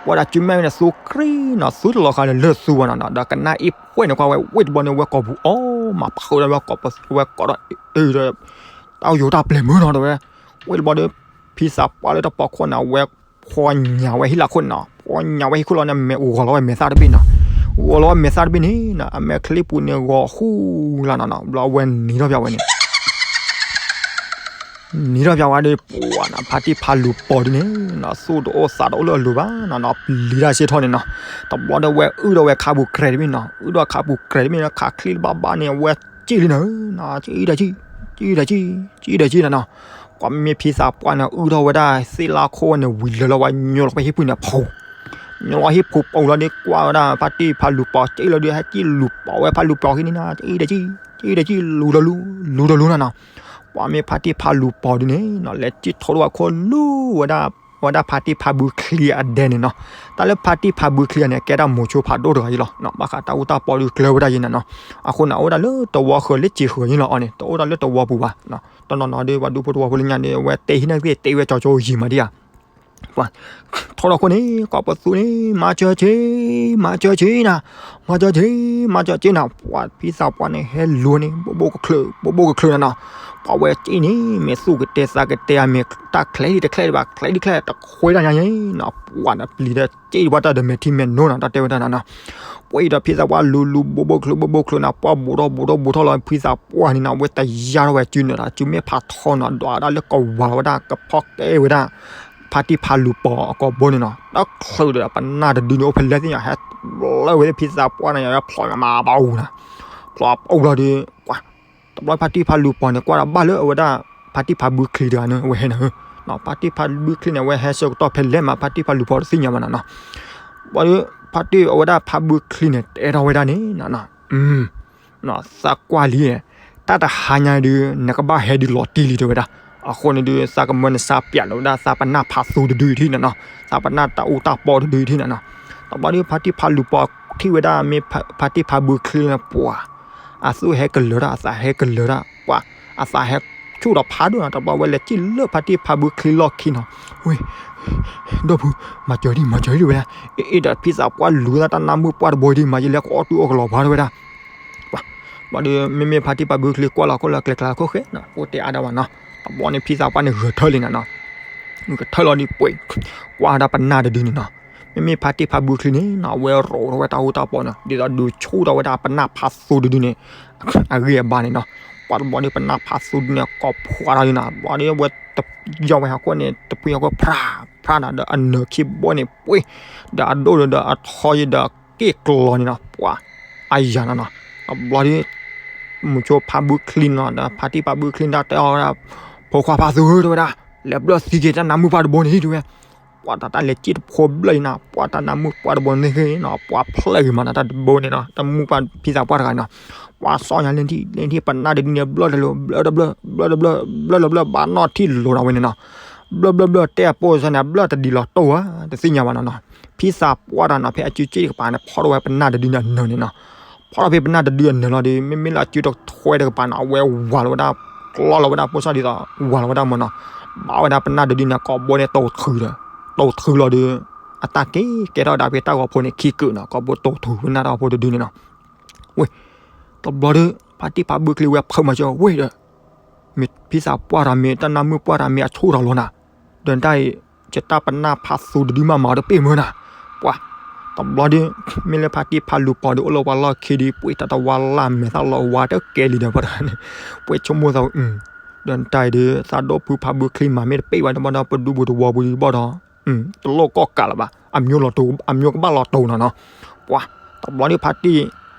ပှၤဒီးအစုမဲာ်န့ၣ်သူကြ့နီၤ, သူတလီၤဃာ်လၢသူဘၣ်နီၤနီၤ, ဒီးကနၣ်အ့ၣ်ဖှဲၣ်န့ၣ်ကွၢ်ဝဲ ဝ့ၢ်တဘျီန့ၣ် ဝဲကိာ်ပူၤအီၣ်မးဖုးဒီးဝဲကိာ်ပူၤ ဝဲကိာ်ဒီး အၢဒီး တၢ်ယိၤတၢ်ပျဲၢ်မုၢ်နီၤ တဲဝဲ, ဝ့ၢ်တဘျီဒီး ဖံသးပှၢ်လၢတပီခိၣ်န့ၣ် အဝဲဖှီၣ်ညါဝဲဟံၣ်လၢခိၣ်န့ၣ်နီၤ, ဖှီၣ်ညါဝဲဟံၣ်ခိၣ်လီၤန့ၣ် မဲာ်ဂီၤလီၤဝဲမဲာ်သၣ်တဘ့ၣ်နီၤ, ဂီၤလီၤဝဲမဲာ်သၣ်တဘ့ၣ်န့ၣ်နီၤ, အမဲာ်ချံပူၤန့ၣ်ဂီၤဃူလၢ်နီၤနီၤ, ဘျီအဝဲနံၤထီၣ်ပၠးဝဲန့ၣ် နံၤထီၣ်ပၠးဝဲဒီး ပှၤနီၤ ဖါတံၢ်ဖါလူၤပီၤဒ်န့ၣ်နီၤ, သူၣ်တအိၣ်သးတအိၣ်လၢအလိၤဘၣ်နီၤနီၤ, ပျံၤတၢ်စ့ၢ်ထီၣ်န့ၣ်နီၤ, တဘျီဒီးဝဲအုၣ်ထီၣ်ဝဲခါပူၤကြဲးတဘ့ၣ်နီၤ, အုၣ်ထီၣ်ခါပူၤကြဲးတဘ့ၣ်နီၤ, ခးချံတဘၣ်ဘၣ်န့ၣ် အဝဲစံၣ်လံနီၤ, စံၣ်ဒီးစံၣ်, စံၣ်ဒီးစံၣ်, စံၣ်ဒီးစံၣ်နီၤနီၤ, ကွၢ်မ့ၢ်ဖံသးပှၢ်န့ၣ် အုၣ်ထီၣ်ဝဲဒၣ်သ့ၣ်လၢခိၣ်ဝဲန့ၣ် ဝံၤလၢလီၤဝဲညိလီၤဖဲဟံၣ်ပူၤန့ၣ် ဖူ ညိလီၤဟံၣ်ပူၤပူၤလီၤဒီး ကွၢ်ဝဲဒၣ်ဖါတံၢ်ဖါလူၤပီၤစံၣ်လီၤဒီး ဟဲစံၣ်လူၤပီၤဝဲဖါလူၤပီၤခံန့ၣ်နီၤ, စံၣ်ဒီးစံၣ်, စံၣ်ဒီးစံၣ် လူၤဒီးလူၤ, လူၤဒီးလူၤနီၤနီၤ, ကွၢ်မ့ၢ်ဖါတံၢ်ဖါလူၤပီၤဒ်န့ၣ်နီၤ လဲၤစံၣ်ထိးထီၣ်ဝဲခိၣ်လူၤဝဲဒၣ် ဝဲဒၣ်ဖါတံၢ်ဖါဘုချံအဒဲန့ၣ်နီၤ, တၢ်လၢဖါတံၢ်ဖါဘုချံအန့ၣ် ကဲဒၣ်မိၤဆိဖးဒိၣ်တဂၤအံၤလီၤ, ဘၣ်ဃးတၢ်အူတၢ်ပီဒုးကျၢၤဝဲဒၣ်ယဲန့ၣ်နီၤ, အဃိန့ၣ် အအိၣ်ဒၣ်လၢတဝီဃၢၤလၢစံာ်ဃၢၤယဲလီၤအီၤန့ၣ် တအိၣ်ဒၣ်လၢတဝီပူၤဘၣ်, တနီၤနီၤဒီး ပှၤဒူဖိတဝီဖိလၢညါန့ၣ် အဝဲတဲဟံးန့ၢ်သ့ၣ်တဲဝဲကၠီကၠိယံာ်မးဒံးဧါ ပှၤ ထီထီၣ်ခိၣ်န့ၣ် ကိးပသူန့ၣ် မၤစၢၤဆ့, မၤစၢၤဆ့နၤ, မၤစၢၤဆ့, မၤစၢၤဆ့နၤ, ပှၤဖံသးပှၢ်န့ၣ် ဟဲလူၤန့ၣ် ဘိၣ်ဘိၣ်ကချၢး ဘိၣ်ဘိၣ်ကချၢးနၤနီၤ, ပှၤဝဲစံၣ်န့ၣ် မ့ၢ်သူၣ်ကတဲသးကတဲဧါ မ့ၢ်တၢ်ချဲးဒံးတချဲးဒံးဘၣ် ချဲးဒံးချဲး တခွဲးတၢ်ညါယဲနီၤ, ပှၤန့ၣ်ပျံၤဒီးစံၣ်ဝဲတၢ်ဒီးမဲာ်ထံမဲာ်နိနီၤ တၢ်တဲဝဲဒၣ်နၤနီၤ, ပှၤအံၤဒီးဖံသးပှၢ်လူၤလူၤ ဘိၣ်ဘိၣ်ကချၢး ဘိၣ်ဘိၣ်ကချၢးနၤ, ပှၤဘူးထီၣ်ဘူးထီၣ်ဘူးထီၣ်လီၤ ဖံသးပှၢ်န့ၣ်နီၤ, အဝဲတယာ်ထီၣ်ဝဲစုန့ၣ်ဒီး စုမ့ၢ်ဖးထီနီၤ ဒွးဒၣ်လၢကဝၤဝဲဒၣ် ကဖီၣ်ကဲဝဲဒၣ် ဖါတံၢ်ဖါလူၤပီၤအကိာ်ဘိန့ၣ်နီၤ, တချုးဒီးပနၢ်တဒုန့ၣ် အိၣ်ဖဲလဲၣ်သ့ၣ်ညါ ဟဲလၢဝဲသ့ၣ်ဖံသးပှၢ်န့ၣ် ဟဲဖျိးမးဘၣ်အူနၤ, ဖျိးအူလီၤဒီး ကွၢ် တဘျီဖါတံၢ်ဖါလူၤပီၤန့ၣ် ကွၢ်ဒီးဘၣ်လၢအဝဲဒၣ် ဖါတံၢ်ဖါဘုချံတဂၤန့ၣ် အဝဲဟဲနၤဧၢ, ဖါတံၢ်ဖါဘုချံန့ၣ် အဝဲဟဲဆၢကတီၢ်ဖဲလဲၣ်မး ဖါတံၢ်ဖါလူၤပီၤတသ့ၣ်ညါဘၣ်နၤနီၤ, ဘၣ်ဒီး ဖါတံၢ်အဝဲဒၣ်ဖါဘုချံန့ၣ် တဲထီၣ်ဝဲဒၣ်န့ၣ်နီၤ သးကွၢ်လံ, တၢ်တဟါညါဒုး နကဘၣ်ဟဲဒုးလီၤတံၢ်လံ တဲဝဲဒၣ်, အဃိန့ၣ်ဒုး သးကမၢနသးပျးလီၤဝဲဒၣ် သးပနၢ်ဖးသူတဒုထံၣ်နၤနီၤ, သးပနၢ်တၢ်အူတၢ်ပီတဒုထံၣ်နၤနီၤ, တဘျီဒီး ဖါတံၢ်ဖါလူၤပီၤထံၣ်ဝဲဒၣ် မ့ၢ်ဖါတံၢ်ဖါဘုချံန့ၣ် ပှၤ အသူၣ်ဟဲကလၢၤတၢ် အသးဟဲကလၢၤတၢ် ပှၤ အသးဟဲဆူၣ်ဒီးဖးဒိၣ်နၤ, တဘျီဝဲလဲၤစံၣ်လၢ ဖါတံၢ်ဖါဘုချံလီၢ်ခံနီၤ, ဝ့ၢ် ဒီပုၢ် မၤစၢၤဒံး မၤစၢၤဒံးဝဲဒၣ်, အ့ၣ် ဒီးဖံသးပှၢ်လူၤသးတၢ်နါမုၣ်ပှၢ်တဘိဒံး မၤယလဲၤကအီၣ်တူၢ်အီၣ်ကလီၤပှၤ တဲဝဲဒၣ် ဘၣ်ဒီး မ့မ့ၢ်ဖါတံၢ်ဖါဘုချံကွၢ်လီၤခိၣ်လီၤကျဲကျါခိၣ်ဃဲနီၤ အိၣ်တဲအါဒၣ်ဝဲနီၤ, တဘျီန့ၣ် ဖံသးပှၢ်န့ၣ်ဂဲၤထၢၣ်လံနၤနီၤ, ဂဲၤထၢၣ်လီၤဒီးပှ့ၤ ကွၢ်ဒၣ်ပနၢ်တဒုန့ၣ်နီၤ, မ့မ့ၢ်ဖါတံၢ်ဖါဘုချံန့ၣ်နီၤ အဝဲရိးထီၣ်ဝဲတၢ်အူတၢ်ပီန့ၣ် ဒ်သိးဒုးဆူၣ်ထီၣ်ဝဲဒၣ်ပနၢ်ဖးသူတဒုန့ၣ် အဂံၢ်အဘါန့ၣ်နီၤ, ပှၤတဘျီဒီးပနၢ်ဖးသူဒုန့ၣ် ကိးဖှိးထီၣ်လံနီၤ, ဘျီဒီးဝဲ ယီၢ်ဝဲဟီၣ်ခိၣ်န့ၣ် တဖုဟီၣ်ခိၣ်ဖြးဖြးနၤ ဒီးအနၢၤခံဘိန့ၣ်ပှ့ၤ ဒီးအဒိၣ်ဒီးအထီယံၤဒီးက့ၢ်ကျီၤန့ၣ်နီၤ, ပှၤ အယၤနီၤနီၤ, တဘျီဒီး မုဆိဖါဘုချံနီၤ ဒီးဖါတံၢ်ဖါဘုချံန့ၣ် တဲအီၤဝဲဒၣ် ဖိခွါဖးသူဧၢ တဲဝဲဒၣ် လဲၤဘျၢၣ်သံက့ၤတၢ်နါမုၣ်ပှၢ်တဘိန့ၣ် တဲဝဲ, ပှၤတၢ်တၢ်လဲၤစံၣ်တဖိဘျၢၣ်လံနီၤ, ပှၤတၢ်နါမုၣ်ပှၢ်တဘိန့ၣ်ဂ့ၤနီၤ, ပှၤဖျၢၣ်ဂ့ၤမးနီၤ တၢ်တဘိန့ၣ်နီၤ, တၢ်မုၣ်ပှၢ်ဖံသးပှၢ်တဂၤနီၤ, ပှၤစီညါလ့ထံၣ် လ့ထံၣ်ပနၢ်တဒုန့ၣ် ဘျၢၣ်တလူၤ ဘျၢၣ်တဘျၢၣ် ဘျၢၣ်တဘျၢၣ် ဘျၢၣ်တဘျၢၣ် ဘၣ်နီၣ်ထံၣ်လိၤနီၤဝဲန့ၣ်နီၤ, ဘျၢၣ်ဘျၢၣ်ဘျၢၣ်တဲအပိၢ်စၢန့ၣ် ဘျၢၣ်တဒံးလီၤတိၢ်ဧါ တသ့ၣ်ညါဘၣ်နီၤနီၤ, ဖံသးပှၢ်တဂၤနီၤ ဖဲအစုစ့ၣ်တကပၤန့ၣ် ဖီၣ်ထီၣ်ဝဲပနၢ်တဒုန့ၣ်အနၢၤန့ၣ်နီၤ, ဖီၣ်ထီၣ်ဖဲပနၢ်တဒုအနၢၤလီၤဒီး မ့မ့ၢ်လၢအစုတထွဲတကပၤနီၤ အဝဲဝၤလီၤဝဲဒၣ် ကျီလီၤဝဲဒၣ်ပိၢ်စၢ်ဒ်သိး ဝၤလီၤဝဲဒၣ်မၢ်နီၤ, ဘၣ်ဝဲဒၣ်ပနၢ်တဒုန့ၣ် ကိးဘိန့ၣ်တိၤထုဒီး တိၤထုလီၤဒီး အတၢ်ကဲကဲထီၣ်ဒၣ်ဖဲတၢ်ဂီၤဖိန့ၣ်ခံကုာ်နီၤ, ကိးဘိတိၤထုဝဲနၢ်တၢ်ဂီၤဖိတဒုန့ၣ်နီၤ. ဝ့ၢ် တဘျီဒီး ဖါတံၢ်ဖါဘုချံဝဲဖုးမၤစၢၤဝ့ၢ်ဒီး မ့ၢ်ဖံသးပှၢ်တၢ်မ့ၢ်တၢ်နၢ်မုၣ်ပှၢ်တၢ်မ့ၢ်အဆိၣ်ထီၣ်လီၤနၤ, ဒီးတၢ်အံၤ ယတၢ်ပနၢ်ဖးသူတဒုမးမၤအီၤတပ့ၢ်မၢ်နၤ, ပှၤ တဘျီဒီး မ့ၢ်လၢဖါတံၢ်ဖါလူၤပီၤဒီးအိၣ်လၢပှၤလီၢ်ခံဒီး ပှ့ၤတၢ်တဝါလၢ်မဲာ်သၣ်လီၤဝါတကဲလံဒီး ပှၤတဂၤန့ၣ် ပှ့ၤဆိကမိၣ်သး ဒီးတၢ်အံၤဒီး သးဒိၣ်ဖုဖါဘုချံမၤမ့ၢ်တပ့ၢ်ဘၣ်ဒီး ဘၣ်ဒီးပဒူပူၤတဝီပူၤဒီးဘၣ်ဒီး တလိၣ်ကီၢ်ကးလၢၤဘၣ်, အမျိုးကဘၣ်လီၤတိၤနီၤနီၤ, ပှၤ တဘျီဒီးဖါတံၢ်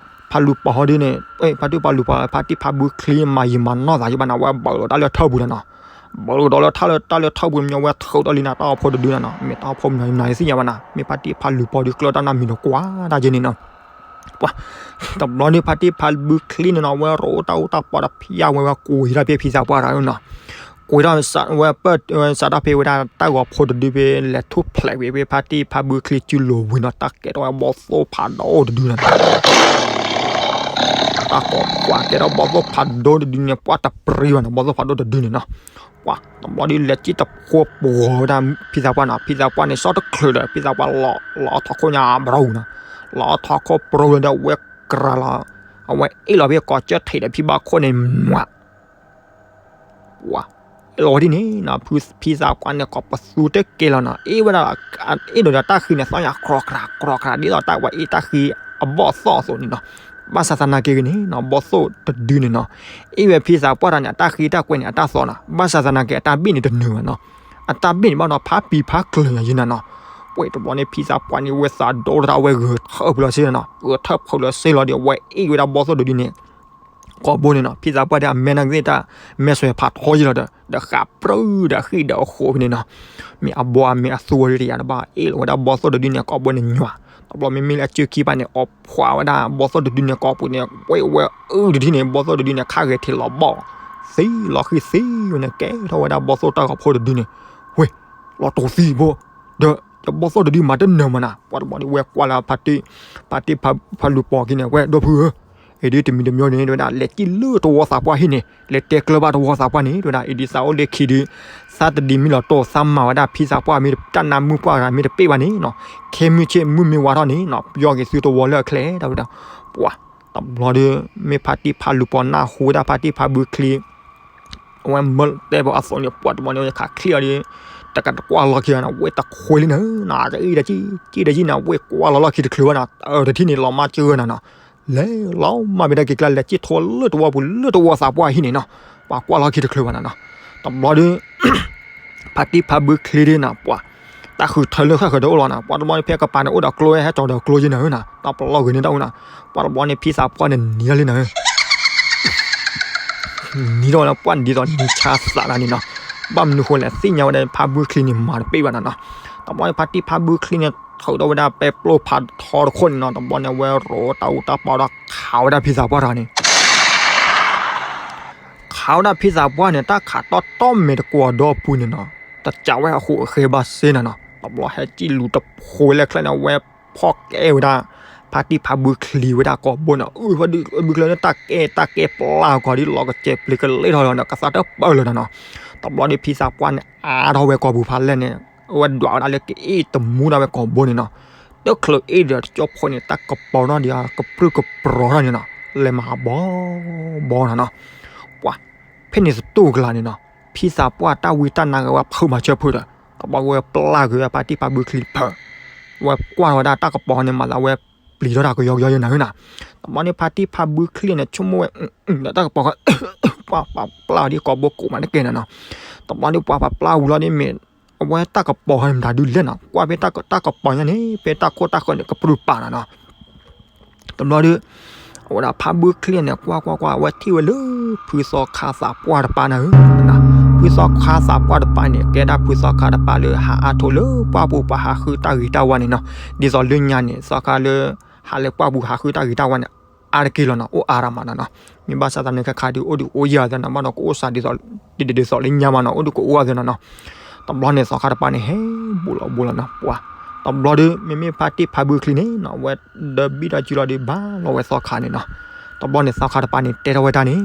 ဖါလူၤပီၤဟီဒ်န့ၣ် ဖါတံၢ်ဖါလူၤပီၤ ဖါတံၢ်ဖါဘုချံမၤယံာ်မၤနီၢ်သးယဘၣ်နၤ ဝဲဘၢးလီၤတၢ်လၢထၢၣ်ပူၤလီၤနီၤ, ဘၢးလီၤဒီးလၢထၢၣ်လၢတၢ်လၢထၢၣ်ပူၤမညီဝဲထုးဒီးလံနၤ တၢ်ဂီၤဖိတဒုနၤနီၤ, မ့ၢ်တၢ်ဂီၤဖိမညီနၤယသ့ၣ်ညါဘၣ်နၤ, မ့ၢ်ဖါတံၢ်ဖါလူၤပီၤဒီးကျၢၢ်တၢ်နၢ်မံၤဒီးကွၢ်တၢ်ယဲန့ၣ်နီၤ ပှၤ တဘျီန့ၣ်ဖါတံၢ်ဖါဘုချံန့ၣ်နီၤ ဝဲရိတၢ်အူတၢ်ပီတဖၠၣ်ဝဲ ဝဲကွံာ်တၢ်ဖဲဖံသးပှၢ်တၢ်နီၤ, ကွံာ်ထီၣ်ဝဲ ပစးထီၣ်ဖဲဝဲဒၣ်တၢ်ဂီၤဖိတဒုဖဲ လဲၤထူၣ်ဖျဲးဝံၤဖဲဖါတံၢ်ဖါဘုချံစုလိၤဝံၤနီၤ တၢ်ကဲထီၣ်ဝဲဘီၣ်သိၣ်ဖးဒိၣ်တဒုနီၤ တၢ်ကိးကွၢ်ကဲထီၣ်ဘီၣ်သိၣ်ဖးဒိၣ်တဒုန့ၣ် ပှၢ်တပြံဘၣ်နီၤ ဘီၣ်သိၣ်ဖးဒိၣ်တဒုန့ၣ်နီၤ, ပှၤ တဘျီဒီးလဲၤစံၣ်တဖိပှီၤဝဲဒၣ်ဖံသးပှၢ်နီၤ, ဖံသးပှၢ်န့ၣ် ဆီတချုးဒီး ဖံသးပှၢ်လီၤအထီခိၣ်ညါဘြူၤနီၤ, လီၤအထီခိၣ်ဘြူၤလီၤဒီးအဝဲကြၤလီၤ, အဝဲအ့ၣ်လီၤဖဲကိးကၢၢ်ထံးဒီးဖံဘၣ်ခိၣ်န့ၣ်မး ပှၤ အ့ၣ်လီၤဝဲဒ်န့ၣ်နီၤ, ဖံသးပှၢ်န့ၣ် ကိးပသူတကဲလီၤနီၤ, အ့ၣ်ဝဲဒၣ် အ့ၣ်ဒီးတၢ်ဃံန့ၣ် သီၣ်ညါကြီကြၤကြီကြၤ ဒ်သိးတၢ်ဝဲအ့ၣ်တၢ်ဃံအဘီၣ်သိၣ်အသိးန့ၣ်နီၤ, ဘၣ်ဆၣ်သနာ်က့ဂ့ၤန့ၣ်နီၤ ဘီၣ်သိၣ်တဒုန့ၣ်နီၤ, အ့ၣ်ဝဲဖံသးပှၢ်တၢ်န့ၣ် အတၢ်ဃံတၢ်ကွဲးန့ၣ် အတၢ်သီနီၤ, ဘၣ်ဆၣ်သနာ်က့အတၢ်ဘ့ၣ်န့ၣ်တနုာ်ဘၣ်နီၤ, အတၢ်ဘ့ၣ်န့ၣ်ဘၣ်နီၤ ဖးပံၤဖးကျၢၤယၤယဲနၤနီၤ, ပှၤတဘျီန့ၣ် ဖံသးပှၢ်န့ၣ် ဝဲသးဒိၣ်တၢ်ဝဲဂဲၤထၢၣ်ဖုးလီၤစ့ၢ်နီၤ, ဂဲၤထၢၣ်ဖုးလီၤစ့ၢ်လီၤဒီး အဝဲအ့ၣ်ဝဲဒၣ်ဘီၣ်သိၣ်တဒုန့ၣ် ကိးဘိန့ၣ်နီၤ, ဖံသးပှၢ်ဒီးအမဲာ်နၢ်ကသ့ၣ်တၢ် မဲာ်ဆွဲဖးထီယံၤလီၤဒီး ဒီးဃးပြၢဒီးအဃံဒီးအဃိဖဲန့ၣ်နီၤ, မ့ၢ်အဘီအမ့ၢ်အသူဝဲဒၣ်တယၤတဘၣ် အ့ၣ်လီၤဝဲဒၣ်ဘီၣ်သိၣ်တဒုန့ၣ် ကိးဘိန့ၣ်ညီ, တဘျီမ့မ့ၢ်လၢအစုခံဘၣ်န့ၣ် အီၣ်ဖှးဝဲဒၣ်ဘီၣ်သိၣ်တဒုန့ၣ် ကိးပူၤန့ၣ် ဝဲဝဲအုၣ်တထံၣ်န့ၣ် ဘီၣ်သိၣ်တဒုန့ၣ် ခါဂဲၤထံးလီၤဘီၣ် သံလီၤဃံသံဝဲန့ၣ် ကဲထီၣ်ဝဲဒၣ်ဘီၣ်သိၣ်တၢ်ဂီၤဖိတဒုန့ၣ်, ဝ့ၢ် လီၤတိၤသံဘိ ဒီး ယဘီၣ်သိၣ်တဒုမၤတနၢၤမးနၤ, ပှၤတဘျီန့ၣ် ဝဲကွၢ်လၢဖါတံၢ် ဖါတံၢ်ဖါလူၤပီၤက့ၤန့ၣ် ဝဲဒီပုၢ်ဧၢ, အံၤဒ်တမံၤတမံၤန့ၣ် တဝဲဒၣ် လဲၤစံၣ်လၢတဝီသးပှၢ်ဟံၣ်န့ၣ် လဲၤတဲကျၢၤဘၣ်တဝီသးပှၢ်န့ၣ် တဝဲဒၣ် အံၤဒ်သးအိၣ်လၢခံဒီး သးတဒံးမံလီၤတိၤ သးမၤဝဲဒၣ်ဖံသးပှၢ်မ့ၢ် တၢ်နၢ်မုၣ်ပှၢ်ဂၤမ့ၢ်တပ့ၢ်ဘၣ်န့ၣ်နီၤ, ခဲမုၢ်ဆ့ၣ်မုၢ်မ့ၢ်ဝါထီၣ်န့ၣ်နီၤ ပယီၤက့ၤသုတဝီလၢအချဲ တဝဲဒၣ်, ပှၤ တဘျီဒီး မ့ၢ်ဖါတံၢ်ဖါလူၤပီၤနၢ်ဟူဝဲဒၣ်ဖါတံၢ်ဖါဘုချံ အဝဲမၢတဲဘၣ်အသိးန့ၣ် ပှၤတဘျီန့ၣ် ဝဲခးချံအီၤဒီး တကးတကွၢ်လီၢ်ခံဂၤနီၤ ဝဲတခွဲလံနၤ နတအံၣ်တကံၢ် ကံၢ်တကံၢ်နၤ ဝဲကွၢ်လီၤလီၢ်ခံတချုးဘၣ်နီၤ တထံၣ်န့ၣ် လီၤမၢ်ကၢၢ်နၤနီၤ လဲၤလီၤမၢ်ဘၣ်တၢ်က့ၤကျါ လဲၤစံၣ်ထိလၢတဝီပူၤ လၢတဝီသးပှၢ်ဟံၣ်န့ၣ်နီၤ ပှၤကွၢ်လီၢ်ခံတချုးဘၣ်နၤနီၤ တဘျီဒီး ဖါတံၢ်ဖါဘုချံဒ်နၤ ပှၤ တၢ်ဃုထၢလၢဃၣ်ဃၢၤတအိၣ်လီၤနၤ ပှၤတဘျီန့ၣ် ဖဲကပၤန့ၣ်အိၣ်ဒီးကျိ ဟဲကၠီၤဒီးကျိယဲနၤဧၢနၤ တၢ်ပလီၢ်ဂ့ၤန့ၣ်တၢ်အိၣ်နၤ ပှၤတဘျီန့ၣ် ဖံသးပှၢ်န့ၣ်နံၤလီၤလံနၤဧၢ နံၤထီၣ်ဝဲလၢပှၢ်နံၤဒ်သိးနံၤဆါသးနၤန့ၣ်နီၤ ဘၣ်မနုၤဃိလဲၣ် သ့ၣ်ညါဝဲဒၣ်ဖါဘုချံန့ၣ် မၤတပ့ၢ်ဘၣ်နၤနီၤ တဘျီန့ၣ် ဖါတံၢ်ဖါဘုချံန့ၣ် ထုးထီၣ်ဝဲဒၣ်ပဲပျိဖးထီတခိၣ်န့ၣ်နီၤ တဘျီန့ၣ် ဝဲရိတၢ်အူတၢ်ပီဒီးခးဝဲဒၣ်ဖံသးပှၢ်တဂၤန့ၣ် ခးဝဲဒၣ်ဖံသးပှၢ်န့ၣ် တၢ်ခးတီတီမဲာ်တကွီၤဒီပူၤန့ၣ်နီၤ တကးဝဲအဃိအဃဲဘၣ်စ့နၤနီၤ တဘျီဟဲစံၣ်လူၤတဖိလၢချဲန့ၣ် ဝဲဖီၣ်ကဲဝဲဒၣ် ဖါတံၢ်ဖါဘုချံဝဲဒၣ်ကိာ်ဘိန့ၣ် အုၣ်ဖါဘုချံန့ၣ် တၢ်ကဲတၢ်ကဲပျၢ်ကီၤဒ်လီၤကစဲးပျ့ၤကလဲထီၣ်လီၤန့ၣ် ကသးတပၢၢ်လၢၤနၤနီၤ တဘျီဒီးဖံသးပှၢ်န့ၣ် အါထီၣ်ဝဲကိာ်ပူၤဖးလဲၢ်န့ၣ် အဝဲဒွးဝဲဒၣ်လၢကအ့ၣ်တမူဒၣ်ဝဲကိာ်ဘိန့ၣ်နီၤ တချုးအ့ၣ်ဒီးတကၠိဖိန့ၣ် တၢ်ကပီၤထီၣ်ဒ်အကပြုၢ်ကပြီၤထီၣ်န့ၣ်နီၤ လဲၤမၤဘီဘီနၤနီၤ ပှၤ ဖဲန့ၣ်သတူၢ်ကလာ်န့ၣ်နီၤ ဖံသးပှၢ်တၢ်ဝံတၢ်နါဂ့ၤဝဲဖုးမၤစၢၤဖုးဒီး တဘျီဝဲပျၢ်က့ၤဝဲဖါတံၢ်ဖါဘုချံဖုး ဝဲကွၢ်ထီၣ်ဝဲဒၣ်တၢ်ကပီၤန့ၣ် မၤသးဝဲပျံၤထီၣ်တၢ်ကယီကယီယဲနၤဧၢနၤ တဘျီန့ၣ်ဖါတံၢ်ဖါဘုချံန့ၣ် ဆိကမိၣ်ဝဲ ဒီးတၢ်ကပီၤ ပှၤပာ်ပျၢ်အီၤဒ်ကိာ်ဘိကိာ်မးတက့ၢ်နၤနီၤ တဘျီန့ၣ်ပှၤပာ်ပျၢ်ဝံၤလီၤန့ၣ်မ့ၢ် အဝဲတၢ်ကပီၤန့ၣ်မတၤဒုလဲၣ်နီၤ ကွၢ်ဖဲတၢ်ကပီၤညါန့ၣ် ဖဲတၢ်ခိၣ်တၢ်ဃၢၤန့ၣ် ကပြုၢ်ပာ်နၤနီၤ တဘျီဒီး အဝဲဒၣ်ဖါဘုချံန့ၣ် ကွၢ်ကွၢ်ကွၢ် အဝဲထံၣ်ဝဲလၢ ဖုသီခါသးပှၢ်တပၤနၤဧၢ ဖုသီခါသးပှၢ်တပၤန့ၣ် ကဲဒၣ်ဖုသီခါတပၤလၢဟးအါထိးလၢပှၢ်ပူၤပှၤဟးဃုတၢ်ဂ့ၤတၢ်ဝါန့ၣ်နီၤ ဒ်သိးလၢညါန့ၣ် သီခါလၢ ဟးလၢပှၢ်ပူၤဟးဃုတၢ်ဂ့ၤတၢ်ဝါန့ၣ် အါတက့ၢ်လီၤနီၤ အိၣ်အါရၤမးနီၤနီၤ မ့ၢ်ဘၣ်ဆၣ်သနာ်က့ခါဒုး အိၣ်ဒုးအိၣ်ယၤသးနီၤ ဘၣ်ဒီးကအိၣ်စးဒ်သိး ဒ်ဒ်သိးလၢညါမးနီၤ အိၣ်ဒုးကအိၣ်အါသးနီၤနီၤ တဘျီန့ၣ် သီခါတပၤန့ၣ် ဟဲဘူးလီၤဘူးလီၤနီၤ ပှၤ တဘျီဒီး မ့မ့ၢ်ဖါတံၢ်ဖါဘုချံန့ၣ်နီၤ ဝဲဒၢဘံၣ်ဒီးစုလီၤဒီး ဘၣ်လီၤဝဲသီခါန့ၣ်နီၤ. တဘျီန့ၣ် သီခါတပၤန့ၣ် တဲထီၣ်ဝဲဒၣ်န့ၣ်,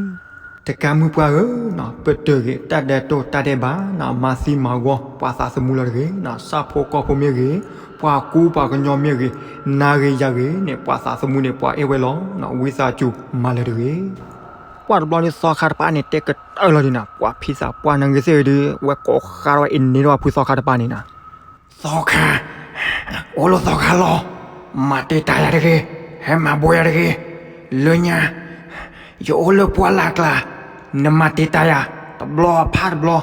တကါမုၣ်ပှၢ်ဧၢနီၤ, ပတုာ်ဂ့ၤ တၢ်ဒဲးတိၢ်တၢ်ဒဲးဘးနီၤ, မၤသံမၤဂီၤ ပှၤသးသမူလီၤတဂ့ၤနီၤ, စၢ်ဖိကီၢ်ဖိမ့ၢ်ဂ့ၤ, ပှၤကူပှၤကညီမ့ၢ်ဂ့ၤ, နၤဂ့ၤယၤဂ့ၤန့ၣ် ပှၤသးသမူန့ၣ် ပှၤအဲၣ်ဝဲလီၤ, ဝံသးစူၤမၤလၢတဂ့ၤ. ပှၤတဘျီဒီး သီခါတပၤန့ၣ် တဲကတၢၢ်လီၤဒံးနီၤ, ပှၤဖံသးပှၢ်နၢ်ဂ့ၤသ့ၣ်ဂ့ၤဒီး ဝဲကိးဃါထီၣ်ဝဲအ့န့ၢ်ဒီးဖုသီခါတပၤန့ၣ်နီၤ. သီခါ, အိၣ်လၢသီခါလီၤ, မၤတ့ၢ်တၢ်ယၤတဂ့ၤ, ဟဲမၤဘိယၤတဂ့ၤ, လၢညါ, ယအိၣ်လၢပှၢ်လၢ်ကျါ, နမၤတ့ၢ်တၢ်ယၤ, တဘျီဖးတဘျီ,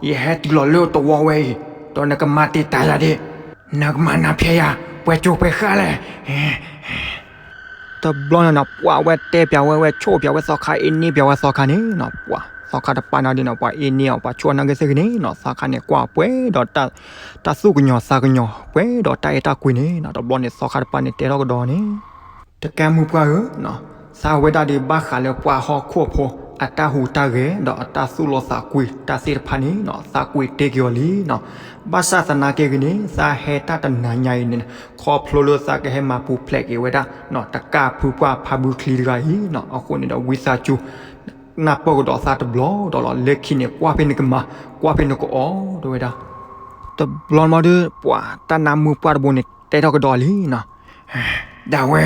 ယဟဲတုၤလီၤလၢတဝီဝဲအံၤ, ဒီးနကမၤတ့ၢ်တၢ်ယၤဒၣ်, နကမၤနၢ်ဖျဲးယၤ, ပှဲၤကၠိပှဲၤဃၣ်လဲၣ်. တဘျီန့ၣ်နီၤ ပှၤဝဲတဲပၠးဝဲ ဝဲဆိၣ်ပၠးဝဲသီခါ အ့န့ၢ်ပၠးဝဲသီခါန့ၣ်နီၤ, ပှၤသီခါတပၤန့ၣ်ဒ်နီၤ ပှၤအ့န့ၢ်အီၤ ပှၤဆိၣ်နၢ်ဂ့ၤသ့ၣ်ဂ့ၤန့ၣ်နီၤ သီခါန့ၣ် ကွၢ်ပှဲၤဒီး တၢ်သူၣ်ကညီၤသးကညီၤ ပှဲၤဒီးတၢ်အဲၣ်တၢ်ကွံန့ၣ်နီၤ, တဘျီန့ၣ် သီခါတပၤန့ၣ် တဲထီၣ်ကဒီးန့ၣ်, တကါမုၣ်ပှၢ်ဧၢ, သးဝဲဒၣ်ဒီးဘၣ်ဃးလၢပှၤဟီၣ်ခိၣ်ဖိ အတၢ်ဟူးတၢ်ဂဲၤ ဒီးအတၢ်သူၣ်လီသးကွံတၢ်သ့ၣ်တဖၣ်န့ၣ်နီၤ သးကွံာ်တ့ၢ်က့ၤအီၤလံနီၤ. ဘၣ်ဆၣ်သနာ်က့ဂ့ၤန့ၣ် သးဟဲတၢ်တနၤညါအံၤန့ၣ် ခီဖျိလၢသးကဟဲမၤပူၤဖျဲးက့ၤဝဲဒၣ်နီၤ တကါဖုပှၢ်ဖးဘုချံတဂၤအံၤနီၤ, အဃိန့ၣ်ဒီး ဝံသးစူၤ နၢ်ပၢၢ်ကဒီးသးတဘျီဒီးလီၤ, လၢခံန့ၣ် ကွၢ်ဖဲနကမၤ ကွၢ်ဖဲနကအီၣ် တဲဝဲဒၣ်. တဘျီန့ၣ်ဒီး ပှၤတၢ်နါမုၢ်ပှၢ်တဘိန့ၣ် တဲထီၣ်ကဒီးလံနီၤ, ဒၣ်ဝဲ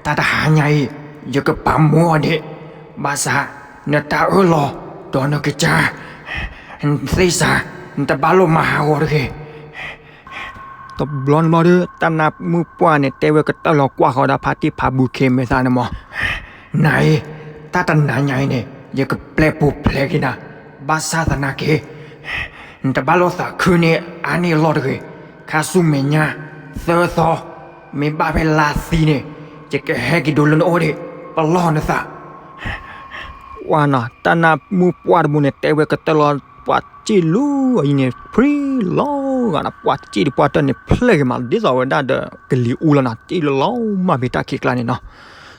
တၢ်တဟါညါအံၤ ယကပာ်မူအီၤဒံး, ဘၣ်ဆၣ် နတၢ်အၢၣ်လီၤ ဒီးနကစၢ် နသ့စၢ် နတဘၣ်လိၣ်မၤဟးဂီၤတဂ့ၤ. တဘျီန့ၣ်ဘျီဒီး တၢ်နါမုၢ်ပှၢ်န့ၣ် တဲဝဲကတၢၢ်လီၤ ကွၢ်ဃီၤဒၣ်ဖါတံၢ်ဖါဘုခ့မဲာ်သၣ်န့ၣ်မး, နၤအံၤ တၢ်တနၤညါအံၤန့ၣ် ယကပျဲပူၤဖျဲးက့ၤနၤ, ဘၣ်ဆၣ်သနာ်က့ နတဘၣ်လိၣ်သးခုန့ၢ်အါန့ၢ်အလီၢ်တဂ့ၤ, ခါဆူမဲာ်ညါ သၢသီ မ့ၢ်ဘၣ်ဖဲလါသံန့ၣ် ယကဟဲက့ၤဒိလၢနအိၣ်ဒံး, ပလီၢ်နသး ပှၤနီၤ တၢ်နါမုၢ်ပှၢ်တဘိန့ၣ် တဲဝဲကတၢၢ်လီၤ ပှၤစံၣ်လူၤအံၤန့ၣ် ဖှံလီၤဂာ်နီၤ, ပှၤစံၣ်တပှၢ်တၢၢ်န့ၣ် ဖျဲၣ်ဂ့ၤမး ဒ်သိးဝဲဒၣ်ဒီးကလံၤအူလီၤနီၤ, စံၣ်လီၤလီၤမၢ်ဖဲတၢ်ခံးကျါန့ၣ်နီၤ.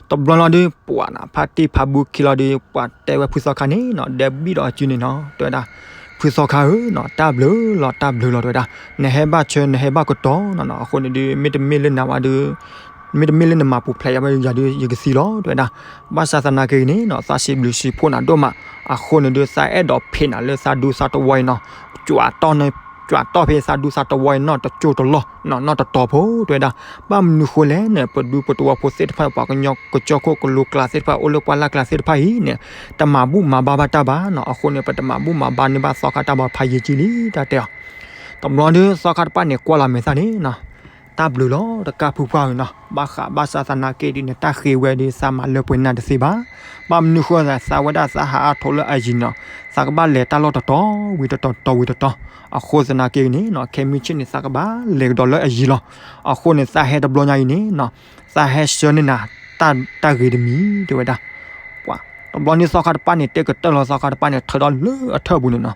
တဘျီလီၤဒီး ပှၤနီၤ ဖါတံၢ်ဖါဘုခံလီၤဒီး ပှၤတဲဝဲဖုသီခါန့ၣ်နီၤ ဒဲဘံၣ်ဒီးအစုန့ၣ်နီၤ တဲဝဲဒၣ်, ဖုသီခါဧၢနီၤ တၢ်ဘျုးလီၤ တၢ်ဘျုးလီၤ တဲဝဲဒၣ်, နဟဲဘၣ်ဆၢ နဟဲဘၣ်ကတီၤနီၤနီၤ, အဃိန့ၣ်ဒီး မ့တမ့ၢ်လၢနၤဝဲဒီး မ့တမ့ၢ်လၢနမၤပူၤဖျဲးယၤဝဲယၤဒီး ယကသံလီၤ တဲဝဲဒၣ်. ဘၣ်ဆၣ်သနာ်က့န့ၣ်နီၤ သးစံးဘျုးစံးဖှိၣ်နၤဒိၣ်မး, အဃိန့ၣ်ဒီး သးအဲၣ်ဒိးဖံးနၤလၢသးဒူသးတဝီအံၤနီၤ, ကွၢ်တီၢ်ဖဲသးဒူသးတဝီအံၤနီၤ တကၠိတလီၢ်နီၤ နီၢ်တတီၤဖိ တဲဝဲဒၣ်. ဘၣ်မနုၤဃိလဲၣ်န့ၣ် ပဒူပတဝီဖိသ့ၣ်တဖၣ် ပှၤကညီကစၢၢ်ခိၣ်ကလူၤကျါသ့ၣ်တဖၣ် အိၣ်လၢပှၢ်လၢ်ကျါသ့ၣ်တဖၣ်အံၤန့ၣ် တမၤဘူၣ်မၤဘါဘၣ်တၢ်ဘၣ်နီၤ, အဃိန့ၣ် ပတမၤဘူၣ်မၤဘါန့ၢ်ဘၣ်သီခါတၢ်ဘၣ် ဖးယံာ်ကံလံ တၢ်တဲအီၤ. တဘျီဒီး သီခါတပၤန့ၣ် ကွၢ်လီၤမဲာ်သၣ်န့ၣ်နီၤ, တၢ်ဘျုးလီၤ တကါဖုပှၢ်ဧၢနီၤ, ဘၣ်ဃးဘၣ်ဆၣ်သနာ်က့ဒ်န့ၣ် တၢ်ဃ့ဝဲဒီး သးမၤလၢပှဲၤနၤတသ့ဘၣ်. ဘၣ်မနုၤဃိလဲၣ် သးဝဲဒၣ်သးဟးအါထိးလၢအယံၤနီၤ, သးကဘၣ်လဲၤတၢ်လီၢ်တတီၤဝံၤတတီၤ တတီၤဝံၤတတီၤ, အဃိသနာ်က့န့ၣ်နီၤ ခဲမုၢ်ဆ့ၣ်န့ၣ် သးကဘၣ်လဲၤကဒီးလၢအယံၤလီၤ. အဃိန့ၣ် သးဟဲတဘျီညါအံၤန့ၣ်နီၤ သးဟဲဆှၢန့ၢ်နၤ တၢ်ဂ့ၤတမံၤ တဲဝဲဒၣ်. ပှၤ တဘျီန့ၣ် သီခါတပၤန့ၣ် တဲကတၢၢ်လီၤ သီခါတပၤန့ၣ် ထုးထီၣ်လၢအထၢၣ်ပူၤန့ၣ်နီၤ.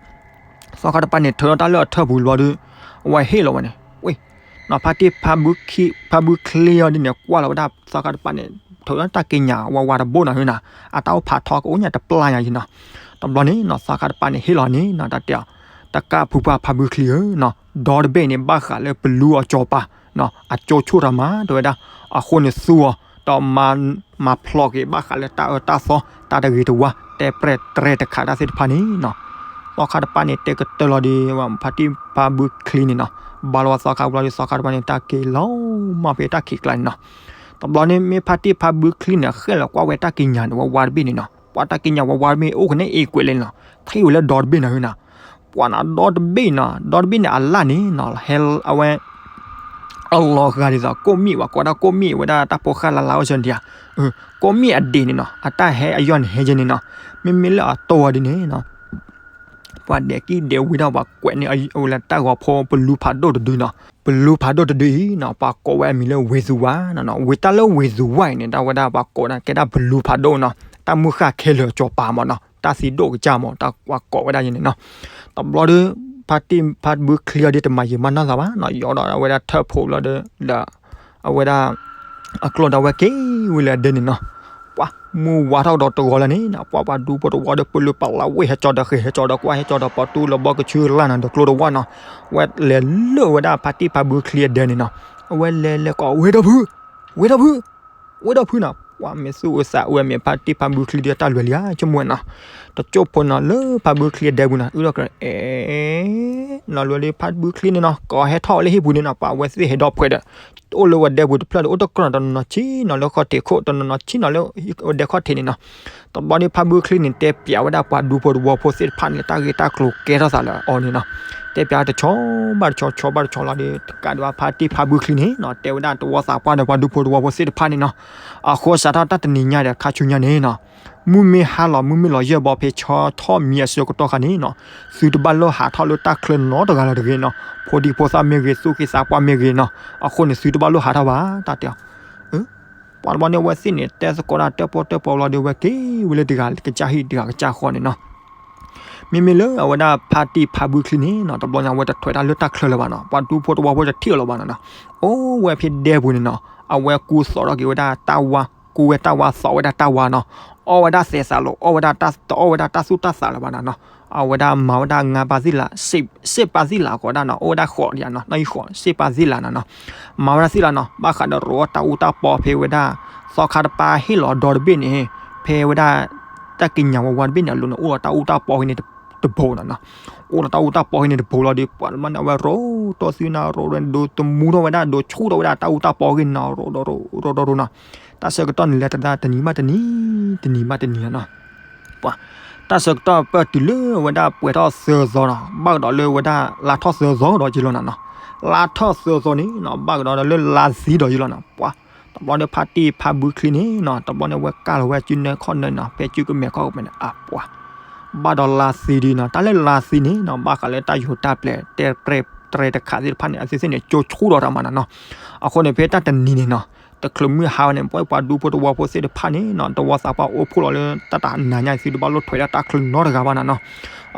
သီခါတပၤန့ၣ် ထုးထီၣ်တၢ်လၢအထၢၣ်ပူၤတဘျီဒီး အဝဲဟ့ၣ်လီၤဝဲန့ၣ် ဝ့ၢ် နီၤ ဖါတံၢ် ဖါဘုချံအီၤဒ်န့ၣ် ကွၢ်လီၤဝဲဒၣ် သီခါတပၤန့ၣ် ထုးထီၣ်တၢ်ကံးညာ်ဝးဝးတဘိနီၤ ဟ့ၣ်နၤ အတၢ်အိၣ်ဖးထီကအိၣ်ညါတပျၢ်ညါယံၤနီၤ. တဘျီန့ၣ်နီၤ သီခါတပၤန့ၣ် ဟ့ၣ်လီၤန့ၣ်နီၤ တၢ်တဲအီၤ တကါဖုပှၢ် ဖါဘုချံဧၢနီၤ ဒီတဘ့ၣ်န့ၣ် ဘၣ်ဃးလၢပလူအစီၤပၤနီၤ အကၠိဆိၣ်တၢ်မၤ တဲဝဲဒၣ်. အဃိန့ၣ်သူအီၤ ဒီးမၤဖျိးက့ၤဘၣ်ဃးလၢတၢ်အၢတၢ်သီ တၢ်တဂ့ၤတဝါ တဲပြဲၢ်တြဲၤတခးတၢ်သ့ၣ်တဖၣ်န့ၣ်နီၤ. သီခါတပၤန့ၣ် တဲကတၢၢ်လီၤဒီး ဖါတံၢ် ဖါဘုချံန့ၣ်နီၤ ဘၣ်လီၤသီခါတဘျီဒီး သီခါတပၤန့ၣ် တၢ်က့ၤလီၤမၢ်ဖဲတၢ်ခံးကျါန့ၣ်နီၤ. တဘျီန့ၣ် မ့ၢ်ဖါတံၢ် ဖါဘုချံန့ၣ် ဃဲၣ်လီၤကွၢ်ဝဲတၢ်ကံးညာ်န့ၣ် ဝးဝးတဘ့ၣ်န့ၣ်နီၤ. ပှၤတၢ်ကံးညာ်ဝးဝးတဘ့ၣ် အိၣ်ကန့ၣ်အ့ၣ်ကွဲးလဲၣ်နီၤ ထံၣ်ဝဲလၢဒီတဘ့ၣ်နီၤ ဟ့ၣ်နၤ ပှၤနီၤ ဒီတဘ့ၣ်နီၤ ဒီတဘ့ၣ်န့ၣ် အလၣ်န့ၣ်နီၤ ဟဲအဝဲ အလီၤဂာ်ဒ်သိး ကိးမံၣ်ဝဲ ကိးဒၣ်ကိးမံၣ်ဝဲဒၣ် တၢ်ဖိဃၢ်လၢ်လၢ်အိၣ်ဆၢဒံးဧါ ကိးမံၣ်အဒံးန့ၣ်နီၤ အတၢ်ဟဲအယီၢ်န့ၣ်ဟဲကဲန့ၣ်နီၤ. မ့မ့ၢ်လၢအတီၢ်ဝဲဒ်န့ၣ်နီၤ ပှၤဒဲးကံၣ်ဒဲးဝံၤဒီး ပှၤကွဲးန့ၢ်အဝဲလၢတၢ်ဂီၤဖိ ပလူဖးဒိၣ်တဒုနီၤ ပလူဖးဒိၣ်တဒုအံၤနီၤ ပှၤကိးဝဲအမံၤလၢဝ့ၤသူၤဝါနီၤ ဝ့ၤတၢ်လၢဝ့ၤသူၤဝါအံၤန့ၣ် တၢ်ဝဲဒၣ်ပှၤကိးဒၣ်ကဲဒၣ်ပလူဖးဒိၣ်နီၤ တၢ်မုၢ်ဃၢ်ခဲလၢာ်အစီၤပၤမးနီၤ တၢ်သံဒိၣ်ကစၢ်မး တၢ်ပှၤကိးဝဲဒၣ်ယဲန့ၣ်နီၤ. တဘျီဒီး ဖါတံၢ် ဖါဘုချံအီၤဒ်တမၤယံာ်မးနီၢ်သးဘၣ်နီၤ ယီၤဒီးအဝဲဒၣ်ထၢၣ်ဖိဘျီဒီး ဒီး အဝဲဒၣ် အကျိၣ်ဒီးဝဲက့ၤဝံၤလၢအဒဲန့ၣ်နီၤ ပှၤ မုၢ်ဝါထီၣ်ကဒီးတဂီၤလၢန့ၣ်နီၤ ပှၤပှၤဒူဖိတဝီဒီး ပလၢပလးဝ့ၢ်ဟဲကၠီဒီးဃ့ၢ် ဟဲကၠီဒီးကွၢ် ဟဲကၠီဒီးပှၤတူၢ်လၢဘီကဆူလၢ်နီၤ ဒီးကျိတဝၢ်နီၤ, ဝဲလဲၤလၢဝဲဒၣ်ဖါတံၢ်ဖါဘုချံအဒဲန့ၣ်နီၤ, အဝဲလဲၤလဲၤကိး ဝ့ၢ်ဒီဖု, ဝ့ၢ်ဒီဖုနီၤ, ပှၤမ့ၢ်သူၣ်အုးသးအုးမ့ၢ်ဖါတံၢ်ဖါဘုချံဒီးတၢ်လွဲၤလံဧါ ဆိကမိၣ်နီၤ, တကၠိၢ်ဖိနီၤ လၢဖါဘုချံအဒဲပူၤနီၤ အုၣ်ထီၣ်ကြၢး အဲ နီၤ လွဲၤလၢဖါဘုချံန့ၣ်နီၤ ကိးဟဲထီၣ်ဝဲလၢဟံၣ်ပူၤန့ၣ်နီၤ ပှၤဝဲသ့ၣ်ဟဲဒီဖှဲးဒီး အိၣ်လၢဝဲဒဲပူၤတဖျၢၣ်ဒီး အိၣ်တကြၢးနီၤ တနီၤနီၤဆံးနီၤလၢဃီထံးခိၣ် တနီၤနီၤဆံးနီၤလၢ ဝဲဒဲခီၣ်ထံးန့ၣ်နီၤ, တဘျီန့ၣ်ဖါဘုချံန့ၣ် တဲပျးဝဲဒၣ်ပှၤဒူဖိတဝီဖိသ့ၣ်တဖၣ်န့ၣ် တၢ်ဂ့ၢ်တၢ်ကျိၤကဲထီၣ်သးလၢအီၤန့ၣ်နီၤ, တဲပျးတဆီဘၣ်တဆီ ဆီဘၣ်တဆီလီၤဒီး တကးဒံးဘၣ်ဖါတံၢ်ဖါဘုချံန့ၣ်နီၤ တဲဝဲဒၣ်တဝီသးပှၢ်ဒီးပှၤဒူဖိတဝီဖိသ့ၣ်တဖၣ်န့ၣ်နီၤ, အဃိစးထီၣ်တၢ်တနံၤညါဒီး ခါဆူညါန့ၣ်နီၤ မုၢ်မ့ၢ်ဟါလီၤ မုၢ်မ့ၢ်လီၤယဲၢ်ဘီ ဖဲဆီထီၣ်မံအဆၢကတီၢ်ခါန့ၣ်နီၤ, သုတဘၣ်လိၣ်ဟးထီၣ်လၢတၢ်ချၢနီတဂၤလီၤတဂ့ၤနီၤ, ဖိဒံဖိသၣ်မ့ၢ်ဂ့ၤ သူၣ်က့သးပှၢ်မ့ၢ်ဂ့ၤနီၤ, အဃိန့ၣ် သုတဘၣ်လိၣ်ဟးထီၣ်ဘၣ် တၢ်တဲအီၤ ပှၤတဘျီန့ၣ် အဝဲသ့ၣ်န့ၣ် တဲသကိးတၢ်တၢၣ်ပီၣ်တၢၣ်ပီလီၤဒီး အဝဲက့ၤဝဲလၢတဂၤကစၢ်ဟံၣ်တဂၤကစၢ်ဃီန့ၣ်နီၤ, မ့မ့ၢ်လၢအဝဲဒၣ်ဖါတံၢ်ဖါဘုချံန့ၣ်နီၤ တဘျီန့ၣ် အဝဲတထွဲးတၢ်လၢတၢ်ချၢလၢၤဘၣ်နီၤ, ပှၤဒူဖိတဝီဖိတထံၣ်အီၤလၢၤဘၣ်နီၤနီၤ, အိၣ်ဝဲဖဲဒဲပူၤန့ၣ်နီၤ အဝဲကူသိးထီၣ်က့ၤဝဲဒၣ်တၢ်ဝါ, ကူဝဲတၢ်ဝါ သိးဝဲဒၣ်တၢ်ဝါနီၤ, အီၣ်ဝဲဒၣ်သဲးသးလိာ် အီၣ်ဝဲဒၣ်တၢ် တအီၣ်ဝဲဒၣ်တၢ်သူၣ်တၢ်သးလၢၤဘၣ်နီၤနီၤ, အဝဲဒၣ်မၤဝဲဒၣ်ငါးပါးသ့ၣ်လး စ့း စ့းပါးသ့ၣ်လးအကိးဒၣ်နီၤ, အိၣ်ဝဲဒၣ်ဃိးဒံးနီၤ နီၣ်ဂံၢ်ဃိး စ့းပါးသ့ၣ်လးနီၤနီၤ, မၤဝဲဒၣ်သ့ၣ်လးနီၤ, ဘၣ်ဃးဒီးရိးတၢ်အူတၢ်ပီဖဲဝဲဒၣ် သီခါတပၤဟ့ၣ်လီၤဒီတဘ့ၣ်န့ၣ်, ဖဲဝဲဒၣ် တၢ်ကံးညာ်ဝဲဝါတဘ့ၣ်န့ၣ်အလိၤန့ၣ် အိၣ်ဒီးတၢ်အူတၢ်ပီဟံးန့ၣ်တဘိနီၤနီၤ, အိၣ်ဒီးတၢ်အူတၢ်ပီဟံးန့ၣ်တဘိလီၤဒီး ပှၤတဘျီန့ၣ် အဝဲရိးတီၢ်သံနီၤ ရိး ဒိးသမူထီၣ်ဝဲဒၣ် ဒိးဆူၣ်ထီၣ်ဝဲဒၣ်တၢ်အူတၢ်ပီဟံးနီၤ ရိးဒီးရိး ရိးဒီးရိးနီၤ, တၢ်ဆၢကတီၢ်န့ၣ် လဲၤတဒၣ်တနံၤဘၣ်တနံၤ တနံၤဘၣ်တနံၤနီၤနီၤ ပှၤ တၢ်ဆၢကတီၢ်ပၢၢ်တုၤလၢဝဲဒၣ်ပှဲၤထီၣ်သၢသီနီၤ ဘၣ်ကဒီးလၢဝဲဒၣ်လါထီၣ်သၢသီဒီးယံၤလီၤနီၤနီၤ, လါထီၣ်သၢသီန့ၣ်နီၤ ဘၣ်ကဒီးလၢလါသံဒီးယံၤလီၤနီၤ, ပှၤ တဘျီန့ၣ်ဖါတံၢ်ဖါဘုချံန့ၣ်နီၤ တဘျီန့ၣ်ဝဲကၢ်လီၤဝဲစုနဲခီၣ်နဲနီၤ ဖဲစုကမဲာ်ခီၣ်ကမဲာ်န့ၣ် အပှၤ ဘၣ်ဒီးလါသံဒ်နီၤ တၢ်လၢလါသံန့ၣ်နီၤ ဘၣ်ဃးလၢတၢ်ယူၤတၢ်ပျဲၤ တဲတြဲၤတခးသ့ၣ်တဖၣ်န့ၣ် အဝဲသ့ၣ်န့ၣ် ကၠိဆူၣ်ဒီးတၢ်မၤနီၤနီၤ, အဃိန့ၣ် ဖဲတၢ်တနံၤန့ၣ်နီၤ တချုးမုၢ်ဟါဝဲန့ၣ် ပှၤပှၤဒူဖိတဝီဖိသ့ၣ်တဖၣ်န့ၣ်နီၤ တဝီသးပှၢ်အိၣ်ဖှိၣ်လီၤလၢတၢ်တဟါညါအံၤ သုတဘၣ်လိၣ်ထွဲဒၣ်တၢ်ချၢနီတဂၤဘၣ်နီၤနီၤ,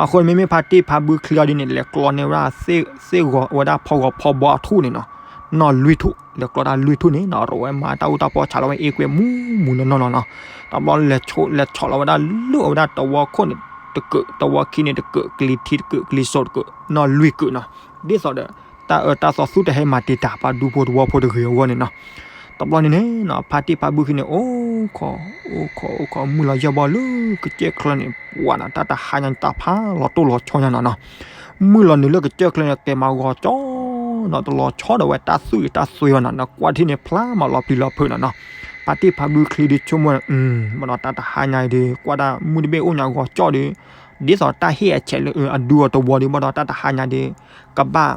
အဃိန့ၣ်မ့မ့ၢ်ဖါတံၢ်ဖါဘုချံအီၤဒ်န့ၣ် လဲၤကျီန့ၢ်ဝဲဒၣ် သ့ၣ်ဂီၤဝဲဒၣ်ဖီဂီၤဖီဘီအထူၣ်န့ၣ်နီၤ နီၢ်လွံၢ်ထူၣ် လဲၤကျီတၢ်လွံၢ်ထူၣ်န့ၣ်နီၤ ရိးဝဲမၤတၢ်အူတၢ်ပီဆးလီၤဝဲအ့ၣ်ကွဲမူမူနီၢ်နီၢ်နီၤနီၤ, တဘျီလဲၤဆီၣ်လီၤဝဲဒၣ်လၢအဝဲဒၣ်တဝီခိၣ်န့ၣ်တကုး တဝီခံန့ၣ်တကုး ကလံၤထံးတကုး ကလံၤစိးတကုး နီၢ်လွံၢ်ကုးနီၤ, ဒ်သိးဒီး တၢ်အၢတၢ်သီသူၣ်တဟဲမၤတံာ်တာ် ပှၤဒူဖိတဝီဖိတဂ့ၤအဂီၢ်န့ၣ်နီၤ, တဘျီန့ၣ်န့ၣ်နီၤ ဖါတံၢ်ဖါဘုချံန့ၣ် အိၣ်ခိး အိၣ်ခိး အိၣ်ခိး မုၢ်လီၤယဲၢ်ဘီလၢကစၢၢ်ချၢန့ၣ် ပှၤနီၤ တၢ်တဟါညါန့ၣ် တၢ်ဖးလီၤတိၢ်လီၤဆီညါနီၤနီၤ, မုၢ်လီၤနုာ်လၢကစၢၢ်ချၢန့ၣ် ကဲမၤဂီၤကၠီနီၤ တလီၤဆီဒီးဝဲတၢ်သူၣ်အံၤတၢ်သွဲဘၣ်နီၤ နကွၢ်ထံၣ်န့ၣ် ဖျါမၤလီၤပျံၤလီၤဖုးနီၤနီၤ, ဖါတံၢ်ဖါဘုချံဒုးဆိကမိၣ် ဘၣ်ဒီးတၢ်တဟါညါအံၤဒီး ကွၢ်ဒၣ်မုၢ်တဘ့ၣ်အိၣ်ညါဂီၤကၠီဒီး ဒ်သိးတၢ်ဟ့ၣ်အဆဲးလၢအဒူအီၤတဝီဒီး ဘၣ်ဒီးတၢ်တဟါညါဒီး ကဘၣ်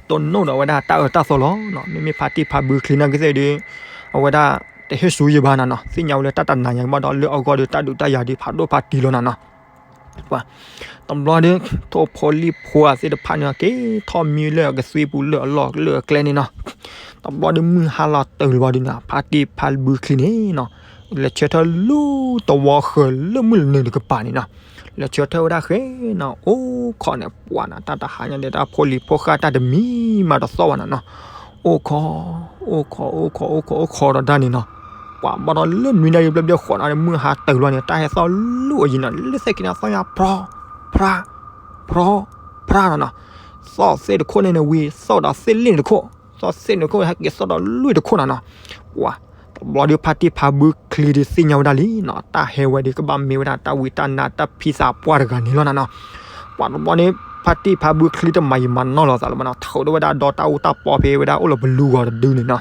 တိၢ်နီၣ်ဒီးဝဲဒၣ်တၢ်အၢတၢ်သီလီၤနီၤ, မ့မ့ၢ်ဖါတံၢ်ဖါဘုချံနာ်က့သ့ၣ်ဒီး အဝဲဒၣ် တဟ့ၣ်ဆူယံၤဘၣ်နီၤနီၤ, သ့ၣ်ညါဝဲလၢတၢ်တနၤညါဘၣ်ဒီး လၢအဂီၢ်ဒီးတၢ်ဒုးတၢ်ယၤဒီး ဖးဒိၣ်ဖးတံၢ်လီၤနီၤနီၤ, ပှၤ တဘျီဒီး ထိၣ်ဖိလံၣ်ဖိသ့ၣ်တဖၣ်န့ၣ် က့ၤထီၣ်မံလၢအကသွံပူၤလၢအလီၢ်လၢအကျဲန့ၣ်နီၤ, တဘျီဒီးမုၢ်ဟါလီၤတုၤလၢၤဘၣ်ဒီးနီၤ ဖါတံၢ်ဖါဘုချံန့ၣ်နီၤ လဲၤဆၢထၢၣ်လူၤတဝီဃၢၤလၢမုၢ်လီၤနုာ်တကပၤန့ၣ်နီၤ, လဲၤဆၢထၢၣ်ဝဲဒၣ်ဃဲနီၤ အိၣ်ခိးန့ၣ် ပှၤနီၤ တၢ်တဟါညါဒီးတၢ်ဖိလံၤဖိဃၢ်တၢ်တမံၤမးတသီၣ်ဘၣ်နီၤနီၤ, အိၣ်ခိး အိၣ်ခိး အိၣ်ခိး အိၣ်ခိး အိၣ်ခိးဒီးတၢ်န့ၣ်နီၤ, ပှၤဘၣ်ဒီးလၢနွံနၣ်ရံၣ်ဘျဲၣ်ဘျဲၣ်ဃိးနၣ်ရံၣ် မုၢ်ဟါတုၤလီၤန့ၣ် တၢ်ဟဲသီၣ်လူၤအယံၤနီၤ လၢသ့ၣ်ခံန့ၣ်သီၣ်ညါ ဖြီ ဖြါ ဖြီ ဖြါနီၤနီၤ, သီၣ်သ့ၣ်တခိၣ်န့ၣ်နဝံၤ သီၣ်ဒီးသ့ၣ်လ့ၣ်တခိၣ် သီၣ်သ့ၣ်တခိၣ် ဟဲက့ၤသီၣ်ဒီးလွံၢ်တခိၣ်နီၤနီၤ, ပှၤ တဘျီဒီးဖါတံၢ်ဖါဘုချံဒီးသ့ၣ်ညါဝဲဒၣ်လံနီၤ တၢ်ဟဲဝဲဒီးကဘၣ်မ့ၢ်ဝဲဒၣ်တၢ်ဝံတၢ်နါတၢ်ဖံးသးပှၢ်တဂၤန့ၣ်လီၤနီၤနီၤ, ပှၤတဘျီန့ၣ် ဖါတံၢ်ဖါဘုချံတမၤယံာ်မၤနီၢ်လီၤသးလၢၤဘၣ်နီၤ ထုးဒီးဝဲဒၣ်ဒီတၢ်အူတၢ်ပီဖဲဝဲဒၣ်အိၣ်လၢပလူၤဂီၤတဒုန့ၣ်နီၤ,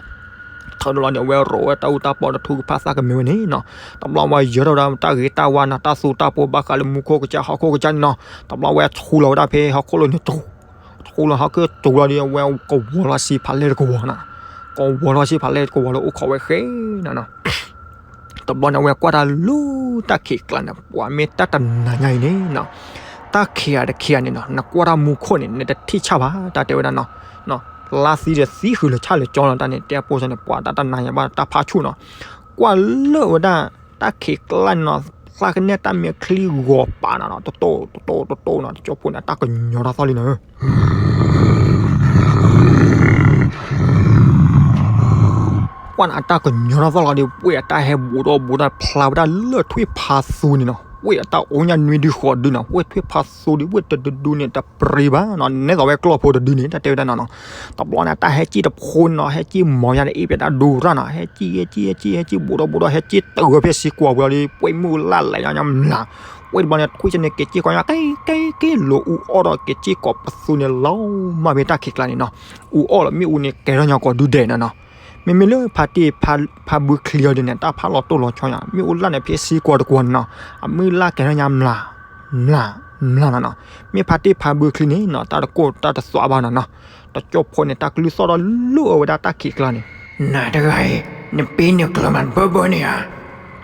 ထုးဒီးလီၤန့ၣ် အဝဲရိးဝဲတၢ်အူတၢ်ပီတထူကဖၣ်သၣ်ကမ့ၢ်ဝဲန့ၣ်နီၤ, တဘျီဝဲယၢၤထီၣ်ဝဲဒၣ်တၢ်ဂ့ၤတၢ်ဝါနီၤ တၢ်သူတၢ်ပိဘၣ်ဃးလၢမူခိၣ်ကစၢ်ဟီၣ်ခိၣ်ကစၢ်န့ၣ်နီၤ, တဘျီဝဲဆူလီၤဝဲဒၣ်ဖဲဟီၣ်ခိၣ်လိၤန့ၣ် ဆူလီၤဟီၣ်ခိၣ်ဆူလီၤဒီး အဝဲကဝီၤလီၤဆံးဖးလဲၢ်တကဝီၤနီၤ, ကဝီၤလီၤဆံးဖးလဲၢ်တကဝီၤလၢအိၣ်ခိးဝဲဃဲနီၤနီၤ တဘျီန့ၣ် အဝဲကွၢ်တၢ်လူၤတၢ်ခံးကျါန့ၣ် ပှၤမ့ၢ်တၢ်တနၤညါအံၤန့ၣ်နီၤ, တၢ်ခံးဂၤတခံးဂၤန့ၣ်နီၤ နကွၢ်တၢ်မူခိၣ်န့ၣ် နတထံၣ်ဆၣ်ဘၣ် တၢ်တဲဝဲဒၣ်နီၤ, လါသံဒီးသံဃုာ်လၢၤဆၣ်လၢၤကၠီလီၤတၢ်န့ၣ် တဲပိၢ်စၢၤန့ၣ် ပှၤတၢ်တနၤညါဘၣ်တၢ်ဖးဆူၣ်နီၤ, ကွၢ်လၢဝဲဒၣ် တၢ်ခံးကျါန့ၣ်နီၤ သၣ်ကနဲၣ်တၢ်မဲာ်ချံဂီၤပာ်နီၤနီၤ တတိၢ်တတိၢ်တတိၢ်နီၤ တကၠိဖိန့ၣ် တၢ်ကညီၤတၢ်သီၣ်လံနီၤ အိၣ်ခိး ပှၢ်န့ၣ် အတၢ်ကညီထီၣ်သီၣ်လီၤဒီး ပှ့ၢ်အတၢ်ဟဲဘူးဒီးဘူးဒီးဖျါဝဲဒၣ်လၢထွံၣ်ဖးသူန့ၣ်နီၤ. ပှ့ၢ်အတၢ်အိၣ်ညၣ်နွံဒုဃိးဒုနီၤ. ပှ့ၢ်ထွံၣ်ဖးသူဒီး ပှ့ၢ်တဒုဒုန့ၣ် တပြံဘၣ်နီၤ. နဲသိးဝဲကျီၢ်ဖိတဒုန့ၣ် တၢ်တဲဝဲဒၣ်နီၤနီၤ. တဘျီန့ၣ် အတၢ်ဟဲစံၣ်တဖိန့ၣ်နီၤ, ဟဲစံၣ်မီၤယါဒီးအ့ၣ်ပျဲတၢ်ဒိရၣ်နီၤ. ဟဲစံၣ် ဟဲစံၣ် ဟဲစံၣ် ဟဲစံၣ် ဘူးဒီးဘူးဒီး ဟဲစံၣ်တုၤဝဲဖဲစံကွီၤပူၤလီၤဒီး ပှ့ၢ်မ့ၣ်အူလၢ်လဲၤညါမျး ပှ့ၢ်တဘျီန့ၣ် ထွံၣ်ကန့ၣ် က့ၤစံၣ်ကီးညါ က့ၤ က့ၤ က့ၤ လိၤအူအီၣ်ဒီး က့ၤစံၣ်ကီးပသူန့ၣ်လီၤမၢ်ဖဲတၢ်ခံးကျါန့ၣ်နီၤ. အူအီၣ်လီၤ မ့ၣ်အူန့ၣ် ကဲၤထီၣ်ညါကီးဒုဒဲးနီၤနီၤ. မ့မ့ၢ်လၢဖါတံၢ်ဖါဘုချံအီၤဒ်န့ၣ် တၢ်ဖးလီၤတိၢ်လီၤဆီညါ မ့ၣ်အူလၢ်န့ၣ် ဖဲစံကွီၤတကွီၤန့ၣ်နီၤ အမုၢ်လၢ်ကဲၤထီၣ်ညါမျး မျး မျးနီၤနီၤ. မ့ၢ်ဖါတံၢ်ဖါဘုချံန့ၣ်နီၤ တၢ်တကိၢ်တၢ်တသွးဘၣ်နီၤနီၤ. တကၠိဖိန့ၣ် တၢ်ကလုၢ်သီၣ်ထီၣ်လၢအဝဲဒၣ်တၢ်ခံးကျါန့ၣ် နၤတဂၤအံၤ နပ့ၤနကျၢၤမးဘၢဘၢန့ၣ်ဧါ.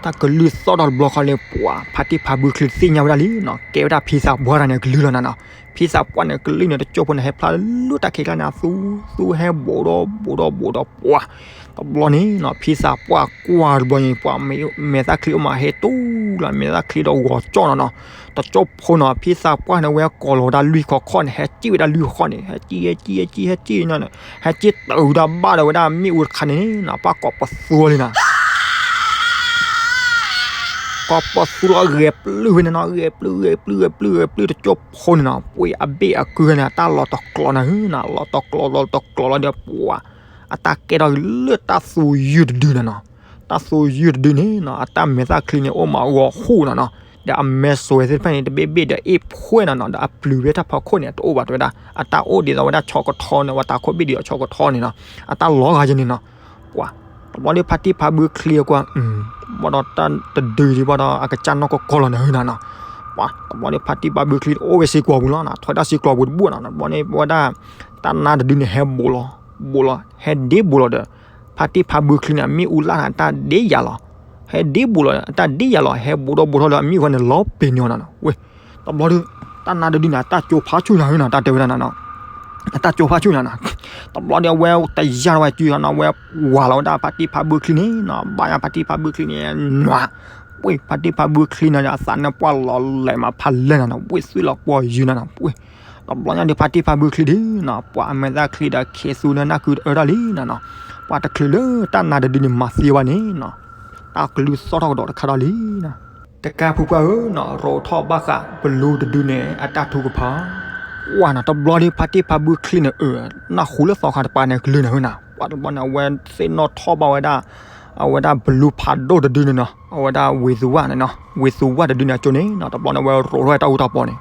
တၢ်ကလုၢ်သီၣ်ထီၣ်တဘျီဃီလၢ ပှၤ ဖါတံၢ်ဖါဘုချံသ့ၣ်ညါဝဲဒၣ်လံနီၤ ကဲဝဲဒၣ်ဖံသးပှၢ်တဂၤန့ၣ်ကလုၢ်လီၤနီၤနီၤ. ဖံသးပှၢ်န့ၣ်ကလုၢ်န့ၣ် တကၠိဖိန့ၣ် ဟဲဖျါလၢတၢ်ခံးကျါန့ၣ် အသူ သူဟဲဘူးဒီးဘူးဒီးဘူးဒီးပှၤ တဘျီန့ၣ်နီၤ ဖံသးပှၢ်ကွၢ်တဘျီန့ၣ် ပှၤမဲာ်သၣ်ချံအိၣ်မးဟဲတူၢ်လီၤ မဲာ်သၣ်ချံဒီးဂီၤကၠီၣ်နီၤနီၤ. တကၠိဖိနီၤ ဖံသးပှၢ်န့ၣ် ဝဲကိးလီၤဝဲဒၣ်လွံၢ်ခီခီန့ၣ် ဟဲစံၣ်ဝဲဒၣ်လွံၢ်ခီန့ၣ် ဟဲစံၣ် ဟဲစံၣ် ဟဲစံၣ် ဟဲစံၣ်နီၤ ဟဲစံၣ်တုၤတၢ်ဘၣ်ဒီးဝဲဒၣ်မ့ၣ်အူတခါန့ၣ်နီၤ ပှၤကိးပသူလံနီၤ ကိးပသူလီၤဂဲၤပျုၢ်ဝဲန့ၣ်နီၤ ဂဲၤပျုၢ် ဂဲၤပျုၢ် ဂဲၤပျုၢ် ဂဲၤပျုၢ် တကၠိဖိန့ၣ်နီၤ ပှ့ၢ်အဘ့ၣ်အကုၢ်န့ၣ် အတၢ်လီၤတကျိးန့ၣ်နီၤ လီၤတကျိး လီၤတကျိးလီၤဒီးပှၤ အတၢ်ကဲထီၣ်လၢတၢ်သူယုၢ်တဒုနီၤနီၤ. တၢ်သူယုၢ်တဒုန့ၣ်နီၤ အတၢ်မဲာ်သၣ်ချံန့ၣ် အိၣ်မးဂီၤဟူးနီၤနီၤ ဒီးအမဲာ်စွဲသ့ၣ်တဖၣ်န့ၣ် တဘ့ၣ်ဘ့ၣ်ဒီးအ့ၣ်ဖှဲၣ်နီၤနီၤ ဒီးအပျုၤဖဲတၢ်ဖီခိၣ်န့ၣ် တအိၣ်ဘၣ်တဲဝဲဒၣ် အတၢ်အိၣ်ဒ်သိးဝဲဒၣ်ဆီကထီန့ၣ် ဝဲတၢ်ခိၣ်ဘ့ၣ်ဒ်သိးဆီကထီန့ၣ်နီၤ အတၢ်လီၤဂာ်ယဲန့ၣ်နီၤ ပှၤ တဘျီဒီးဖါတံၢ်ဖါဘုချံအကွၢ် ဘၣ်ဒီးတၢ်တဒုဒံး ဘၣ်ဒီးအကစၢ်နီၢ်ကီၢ်ကီၢ်လီၤန့ၣ်နီၤ ပှၤ တဘျီဒီးဖါတံၢ်ဖါဘုချံတအိၣ်ဝဲစ့ၢ်ကီးပူၤလီၤနီၤ ထွဲဒၣ်စ့ၢ်ကီးပူၤတဘူၣ်နီၤ တဘျီန့ၣ်ဝဲဒၣ် တၢ်နါတဒုန့ၣ် ဟဲဘူးလီၤ ဘူးလီၤ ဟဲဒ့ဘူးလီၤဒီး ဖါတံၢ်ဖါဘုချံန့ၣ် အမ့ၣ်အူလၢ်န့ၣ် အတၢ်ဒ့ယၤလီၤ ဟဲဒ့ဘူးလီၤ အတၢ်ဒ့ယၤလီၤ ဟဲဘူးဒီးဘူးထီၣ်ဒီးအမ့ၣ်အူဃီန့ၣ် လီၤပ့ၤန့ၢ်အီၤနီၤနီၤ ဝဲ တဘျီဒီး တၢ်နါတဒုန့ၣ် အတၢ်ကၠိဖးဆူၣ်နၤနီၤ တၢ်တဲဝဲဒၣ်နီၤနီၤ အတၢ်ကၠိဖးဆူၣ်နၤနီၤ တဘျီဒီးအဝဲတယၢ်ထီၣ်ဝဲစုနီၤ အဝဲဝၤလီၤဝဲဒၣ်ဖါတံၢ်ဖါဘုချံန့ၣ်နီၤ ဘၣ်ယါဖါတံၢ်ဖါဘုချံန့ၣ် နွၤ ဝဲဖါတံၢ်ဖါဘုချံန့ၣ် အသးန့ၣ်ပှၢ်လီၤလဲၤမးဖးလဲၢ်နီၤနီၤ ဝဲသွံၣ်လီၤပှီၢ်ယုာ်နီၤနီၤ ဝဲ တဘျီညါဒီးဖါတံၢ်ဖါဘုချံဒီးနီၤ ပှၤအမဲာ်သၣ်ချံဒီးခ့သူလၢနၢ်ခုတအၢတၢ်လံနီၤနီၤ ပှၤတချုးလၢတၢ်နါတဒုန့ၣ် မၤသံဘၣ်န့ၣ်နီၤ တၢ်ကလုၢ်သီၣ်ထီၣ်ကဒီးတခါဒီးလံနီၤ တကါဖုပှၢ်ဧၢနီၤ ရိးထီၣ်ဘၣ်ဃးပလူတဒုန့ၣ် အတၢ်ထုကဖၣ် ဝဲနီၤ တဘျီဒီးဖါတံၢ်ဖါဘုချံန့ၣ် အၢ နၢ်ဟူလၢသီခါတပၤန့ၣ်ကလုၢ်န့ၣ်နီၤ ပှၤတဘျီန့ၣ် အဝဲသ့ၣ်နီၣ်ထီၣ်ဘၣ်ဝဲဒၣ် အဝဲဒၣ်ပလူဖးဒိၣ်တဒုန့ၣ်နီၤ အဝဲဒၣ်ဝ့ၤသူဝၣ်န့ၣ်နီၤ ဝ့ၤသူဝၣ်တဒုန့ၣ် အကၠိန့ၣ်နီၤ တဘျီန့ၣ် အဝဲရိးထီၣ်ဝဲတၢ်အူတၢ်ပီန့ၣ်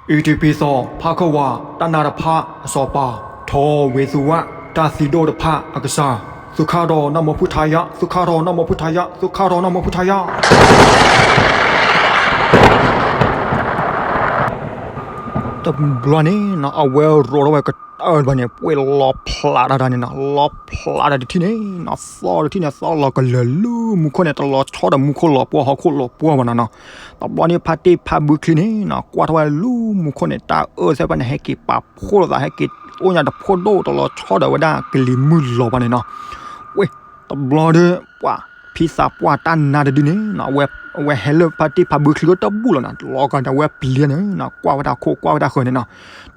အံၤတံပံသီ ဖးခီဝါ တၢ်နါတဖၣ်အစီၤပၤ ထီၣ်ဝ့ၤသူဝၣ် တၢ်သံဒိၣ်တဖၣ်အကစၢ် သုခါထီၣ်နၢ်မီၤဖုထါယါ သုခါထီၣ်နၢ်မီၤဖုထါယါ သုခါထီၣ်နၢ်မီၤဖုထါယါ တဘျီန့ၣ်နီၤ အဝဲရိးထီၣ်ဝဲကတၢၢ်တဘျီန့ၣ် ပှ့ၢ်လီၤဖျးတၢ်တၢ်န့ၣ်နီၤ လီၤဖျးတၢ်တထံၣ်န့ၣ်နီၤ သီၣ်တထံၣ်န့ၣ် သီၣ်လီၤကလၢာ်လၢမူခိၣ်န့ၣ် တလီၤဆီဒီးမူခိၣ်လီၤပှီၢ်ဟီၣ်ခိၣ်လီၤပှီၢ်ဘၣ်နီၤနီၤ တဘျီန့ၣ် ဖါတံၢ်ဖါဘုချံန့ၣ်နီၤ ကွၢ်ထီၣ်ဝဲလၢမူခိၣ်န့ၣ် တၢ်အၢသ့ၣ်တဖၣ်န့ၣ် ဟဲက့ၤပာ်ဖှိၣ်လိာ်သး ဟဲက့ၤအိၣ်ညါတဖှိၣ်ဒိၣ် တလီၤဆီဒီးဝဲဒၣ်ကလံၤမုၢ်လီၤဘၣ်န့ၣ်နီၤ ဝဲ တဘျီဒီး ပှၤ ဖံသးပှၢ်တၢ်နါတဒုန့ၣ်နီၤ အဝဲဟဲလၢဖါတံၢ်ဖါဘုချံအိၣ်တဘူၣ်လီၤနီၤ လီၤဂာ်ဒီးအဝဲပျံၤန့ၣ်နီၤ ကွၢ်ဝဲဒၣ်ခိၣ် ကွၢ်ဝဲဒၣ်ဃၢၤန့ၣ်နီၤ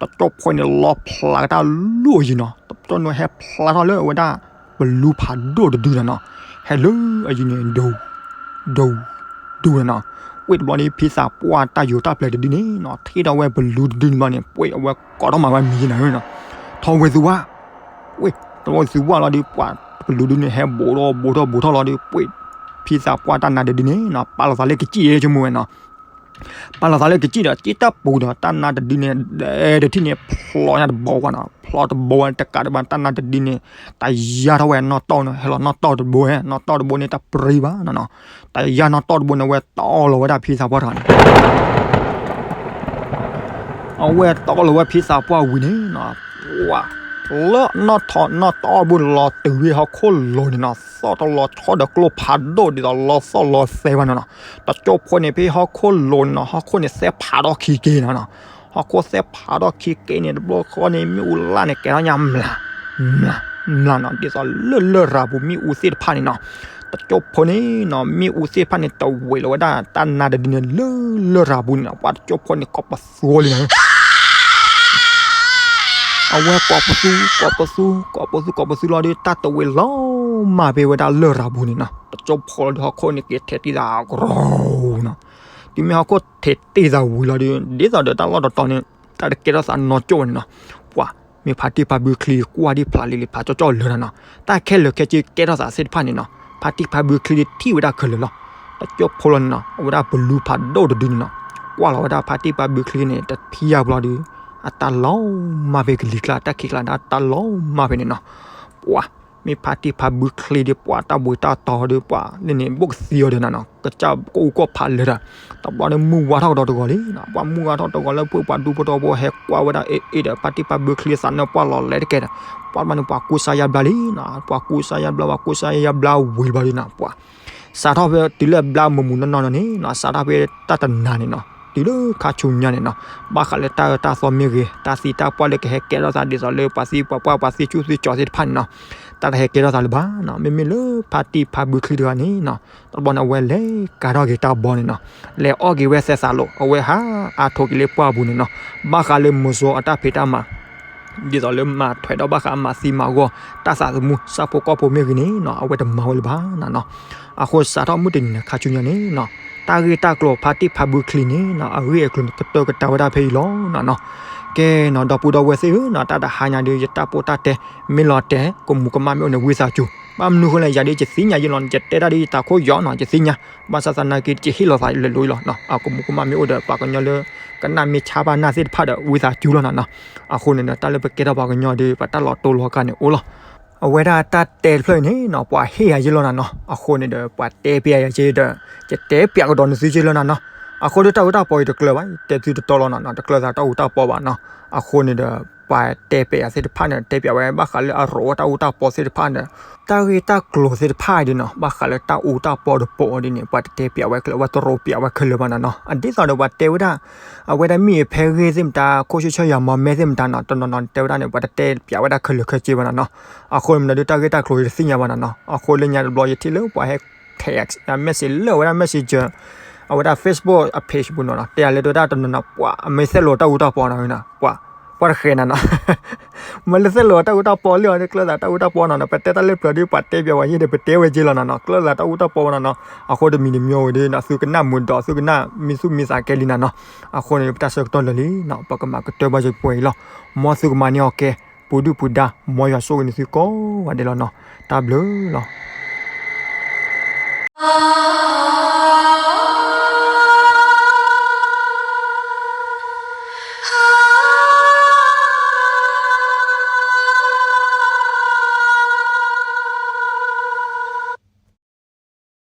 တကၠိဖိန့ၣ် လီၤဖျးကတၢၢ်လၢအယံၤနီၤ တကၠိန့ၣ်ဟဲဖျါထီၣ်လၢအဝဲဒၣ် ပလူဖးဒိၣ်တဒုနီၤနီၤ ဟဲလၢအယံၤန့ၣ် ဒိ ဒိ ဒိနီၤနီၤ ဝဲတဘျီန့ၣ် ဖံသးပှၢ်တၢ်ယိၤတၢ်ပျဲၤတဒုန့ၣ်နီၤ ထံၣ်ဒီးဝဲပလူတဒုန့ၣ်ဘျီန့ၣ် ပှ့ၤအဝဲကိးထီၣ်မၤဝဲမံၤယဲနီၤနီၤ ထီၣ်ဝ့ၤသူဝၣ် ဝ့ၤ တဘျီဝ့ၤသူဝၣ်လီၤဒီး ပှၤပလူဒုန့ၣ် ဟဲဘူးထီၣ်ဘူးထီၣ်ဘူးထီၣ်လီၤဒီး ပှ့ၤ ဖံသးပှၢ်တၢ်နါတဒုန့ၣ်နီၤ ပာ်လီၤသးလၢကစံၣ်ယဲဆိကမိၣ်ဝဲနီၤ ပာ်လီၤသးလၢကစံၣ်ဒီး က့တၢ်ပူၤဒီး တၢ်နါတဒုန့ၣ် ဒဲတထံၣ်န့ၣ် ဖျိညါတဘိဝဲနီၤ ဖျိတဘိဝဲတကးဒံးဘၣ် တၢ်နါတဒုန့ၣ် တၢ်ယါထီၣ်ဝဲနီၣ်တီၢ်န့ၣ် ဟဲလီၤနီၣ်တီၢ်တဘိဝဲ နီၣ်တီၢ်တဘိန့ၣ် တပြံဘၣ်နီၤနီၤ တၢ်ယါနီၣ်တီၢ်တဘိန့ၣ် ဝဲတီၢ်လီၤဝဲဒၣ်ဖံသးပှၢ်တဂၤန့ၣ် အဝဲတီၢ်လီၤဝဲဖံသးပှၢ်ဝံၤန့ၣ်နီၤ ဝါ လၢနီၣ်ထီၣ်နီၣ်တီၢ်ဘိလီၤတုၤဝဲဟီၣ်ခိၣ်လိၤန့ၣ်နီၤ သီၣ်တလီၤဆီဒီးကျိဖးဒိၣ်ဒ်သိးလီၤသီၣ်လီၤသဲဘၣ်နီၤနီၤ တကၠိဖိန့ၣ် ဖဲဟီၣ်ခိၣ်လိၤန့ၣ်နီၤ ဟီၣ်ခိၣ်န့ၣ်သဲဖးထီၣ်ခံက့ၤနီၤနီၤ ဟီၣ်ခိၣ်သဲဖးထီၣ်ခံက့ၤန့ၣ် တဘျီဃီန့ၣ် မ့ၣ်အူလၢ်န့ၣ် ကဲထီၣ်ညါမျး မျး မျးနီၤ ဒ်သိးလၢလရာ်ပူၤ မ့ၣ်အူသ့ၣ်တဖၣ်န့ၣ်နီၤ တကၠိဖိန့ၣ်နီၤ မ့ၣ်အူသ့ၣ်တဖၣ်န့ၣ် တဝံးလီၤဝဲဒၣ် တၢ်နါတဒုန့ၣ် လၢလရာ်ပူၤန့ၣ်နီၤ ပှၤတကၠိဖိန့ၣ် ကိးပသူလံနီၤ အဝဲကိးပသူ ကိးပသူ ကိးပသူ ကိးပသူလီၤဒီး တၢ်တဝံၤလီၤမၢ်ဖဲဝဲဒၣ်လရာ်ပူၤန့ၣ်နီၤ, တကၠိဖိလီၤဒီး ဟီၣ်ခိၣ်န့ၣ်က့ၤထဲးတံၢ်သးကရီနီၤ, တုၤမ့ၢ်ဟီၣ်ခိၣ်ထဲးတံၢ်သးဝံၤလီၤဒီး ဒ်သိးဒီးတၢ်လီၢ်တတီၤန့ၣ် တၢ်တကဲထီၣ်သးနီၢ်ကၠိၣ်ဘၣ်န့ၣ်နီၤ, ပှၤ မ့ၢ်ဖါတံၢ်ဖါဘုချံကွၢ်ဒံးဖျးလံလံ ဖးကၠီကၠီလၢာ်နီၤနီၤ, တၢ်ခဲလၢာ်ခဲဆ့ကဲထီၣ်သးသ့ၣ်တဖၣ်န့ၣ်နီၤ, ဖါတံၢ်ဖါဘုချံထံၣ်ဝဲဒၣ်ခဲလၢာ်လီၤ, တကၠိဖိလီၤန့ၣ်နီၤ, အဝဲဒၣ်ပလူဖးဒိၣ်တဒုန့ၣ်နီၤ, ကွၢ်လီၤဝဲဒၣ်ဖါတံၢ်ဖါဘုချံန့ၣ် တထံၣ်ယါဘျီဒီး အတၢ်လီၤမၢ်ဖဲကလံၤကျါ တၢ်ခံးကျါ တၢ်လီၤမၢ်ဖဲန့ၣ်နီၤ, ပှၤ မ့ၢ်ဖါတံၢ်ဖါဘုချံဒီး ပှၤတၢ်ဘှံးတၢ်တီၤဒီး ပှၤလၢန့ၣ် ဘိၣ်ကသံအီၤဒီးနီၤနီၤ, ကစၢ်ကိၣ်အူကီၢ်ဖးလၢာ်ဒီး တဘျီန့ၣ် မုၢ်ဝါထီၣ်ကဒီးတဂီၤလံနီၤ, ပှၤမုၢ်ဝါထီၣ်တဂီၤလၢ ပှၤဒူဖိထီဖိဟဲကွၢ်ဝဲဒၣ်အ့ၣ်အ့ၣ်ဒီး ဖါတံၢ်ဖါဘုချံသးနၢၣ်ပှၢ်လီၤလဲၤတကဲဒီး ပှၤတဘျီန့ၣ် ပှၤကူစါယါဘျါလံနီၤ, ပှၤကူစါယါဘျါ ပှၤကူစါယါဘျါဝံၤဘျီဒီးနီၤ ပှၤ စးထီၣ်ဖဲတုၤလၢဘျါမုၢ်မုၢ်နီၢ်နီၢ်န့ၣ်နီၤ, စးထီၣ်ဖဲတၢ်တနၤန့ၣ်နီၤ, တုၤလၢခါဆူညါန့ၣ်နီၤ, ဘၣ်ဃးလၢတၢ်အၢတၢ်သီမ့ၢ်ဂ့ၤ တၢ်သံတၢ်ပှၢ်လၢကဟဲကဲထီၣ်သး ဒ်သိးလၢပှၤသံပှၤပှၢ် ပှၤသံဆူၣ်သံကၠီၤသ့ၣ်တဖၣ်န့ၣ်နီၤ, တၢ်တဟဲကဲထီၣ်သးလၢၤဘၣ်နီၤ, မ့မ့ၢ်လၢဖါတံၢ်ဖါဘုချံတဂၤန့ၣ်နီၤ, တဘျီန့ၣ် အဝဲလဲၤကၤထီၣ်က့ၤတၢ်ဘီန့ၣ်နီၤ, လဲၤအီၣ်က့ၤဝဲသဲးသးလိာ် အဝဲဟးအါထိးက့ၤလၢပှၢ်ပူၤန့ၣ်နီၤ, ဘၣ်ဃးလၢမုဆိုးအတၢ်ဖံးတၢ်မၤ ဒ်သိးလၢမၤထွဲဒီးဘၣ်ဃးမၤသံမၤဂီၢ် တၢ်သးသမူ ဆၣ်ဖိကီၢ်ဖိမ့ၢ်ဂ့ၤန့ၣ်နီၤ အဝဲတမၤဝဲလၢၤဘၣ်နီၤနီၤ, အဃိစးထီၣ်မုၢ်တနံၤန့ၣ် ခါဆူညါန့ၣ်နီၤ, တၢ်ဂ့ၢ်တၢ်ကျိၤဖါတံၢ်ဖါဘုချံန့ၣ်နီၤ အဂ့ၢ်အကျိၤန့ၣ် ကတၢၢ်ကတၢၢ်ဝဲဒၣ်ဖဲအံၤလီၤနီၤနီၤ, ကဲနီၤ ဒီပုၢ်ဒီဝဲၢ်သ့ၣ်ဧၢနီၤ, တၢ်တဟါညါဒီး ယတၢ်ပိၢ်တၢ်တဲ မ့ၢ်လီၤတဲာ် ကမူးကမၣ်မ့ၢ်အိၣ်န့ၣ် ဝံသးစူၤ, ဘၣ်မနုၤဃိလဲၣ် ယၤဒ်ယသ့ၣ်ညါယလီၤန့ၣ် ယတဲတၢ်ဒ်ယသးခိၣ်ယီၤနီၤ ယသ့ၣ်ညါ, ဘၣ်ဆၣ်သနာ်က့ ယဟ့ၣ်လီၤသးလၢာ်လီၤလီၤနီၤ, အကမူးကမၣ်မ့ၢ်အိၣ်ဒီး ပှၤကညီလၢ ကနၣ်မ့ၢ်ဆါဘၣ်နၢ်သ့ၣ်တဖၣ်ဒီး ဝံသးစူၤလီၤနီၤနီၤ, အဃိန့ၣ်ဒီး တၢ်လၢပကဲထီၣ်ပှၤကညီဒီး ပတၢ်လီၤတိၢ်လီၤကါန့ၣ်အိၣ်လီၤ, အဝဲဒၣ်တၢ်တဲတဖျၢၣ်အံၤန့ၣ်နီၤ ပှၤဟ့ၣ်ယၤယလီၤနီၤနီၤ, အဃိန့ၣ်ဒီး ပှၤတဲပျးယၤက့ဒီး ယတဲပျးကဒီးနသုက့လီၤနီၤနီၤ, အဃိဒီးတၢ်အူတၢ်ပီအံၤတကျၢၤဘၣ် တဲသုတတီလီၤနီၤနီၤ, တကျၢၤသးတၢ်အူတၢ်ပီဘၣ်နီၤ, အဃိန့ၣ်ဒီး ပှၤတဲပျးယၤသ့ၣ်တဖၣ်န့ၣ် တဲပျးဝဲဘၣ်ဃးလၢအရိးဝဲတၢ်အူတၢ်ပီသ့ၣ်တဖၣ်န့ၣ် တၢ်ဂ့ၢ်တၢ်ကျိၤသ့ၣ်တဖၣ်အံၤဒ်နီၤ ဘၣ်ဃးလၢတၢ်အူတၢ်ပီတပီအီၤဒ်န့ၣ် ပှၤတတဲပျးဝဲခဲလၢာ် ပှၤတရိးပျးဝဲခဲလၢာ်ဘၣ်နီၤနီၤ, အဒ်သိးဒီးပှၤတဲဝဲဒၣ် အဝဲဒၣ်မ့ၢ်အဖဲဂ့ၢ်သ့ၣ်မတၤ ခိၣ်ဆၢဆၢယၤမီၤမဲသ့ၣ်မတၤနီၤ တနီၤနီၤတဲဝဲဒၣ်န့ၣ် ပှၤတတဲပျးဝဲဒၣ်ခဲလၢာ်ခဲဆ့ဘၣ်နီၤနီၤ, အဃိန့ၣ်မနုၤဒုးတၢ်ဂ့ၢ်တၢ်ကျိၤတသ့ၣ်ညါဘၣ်နီၤနီၤ, အဃိလၢညါတဘျီယထံၣ်လၢပှၤဟဲ text message လၢအဝဲဒၣ် messenger အဝဲဒၣ် Facebook အ page ပူၤနီၤနီၤ တဲယၤလၢတဝဲဒၣ်တနီၤနီၤ ပှၤမ့ၢ်သဲၣ်လိာ်တၢ်အူတၢ်ပီနီၤ ပှၤ ပှၤတဃဲးနၤနီၤ မ့ၢ်လၢသဲၣ်လိာ်တၢ်အူတၢ်ပီလံအီၤန့ၣ် ကျၢၤသးတၢ်အူတၢ်ပီနီၤနီၤ ပတဲတၢ်လၢပျၢၤဒီး ပှၤတဲပျးဝဲယဲဒီး ပတဲဝဲက့လီၤနီၤနီၤ ကျၢၤသးတၢ်အူတၢ်ပီနီၤနီၤ အဃိတမံၤတမံၤဝဲဒီး သုကနၣ်မုာ်ဒီး သုကနၣ် မံသူၣ်မံသးကဲလံနၤနီၤ အဃိန့ၣ် ပတၢ်ဆၢကတီၢ်လၢာ်လံနီၤ ပကမၤကတၢၢ်ဘၣ်ယပှဲၤအံၤလီၤ မ်သုကမၤန့ၢ်အီၤကဲ ပူၤဒုၣ်ပူၤဒါ မ်ယွၤဆိၣ်ဂ့ၤန့ၢ်သုကိးဂၤဒဲးလီၤနီၤ တၢ်ဘျုးလီၤ.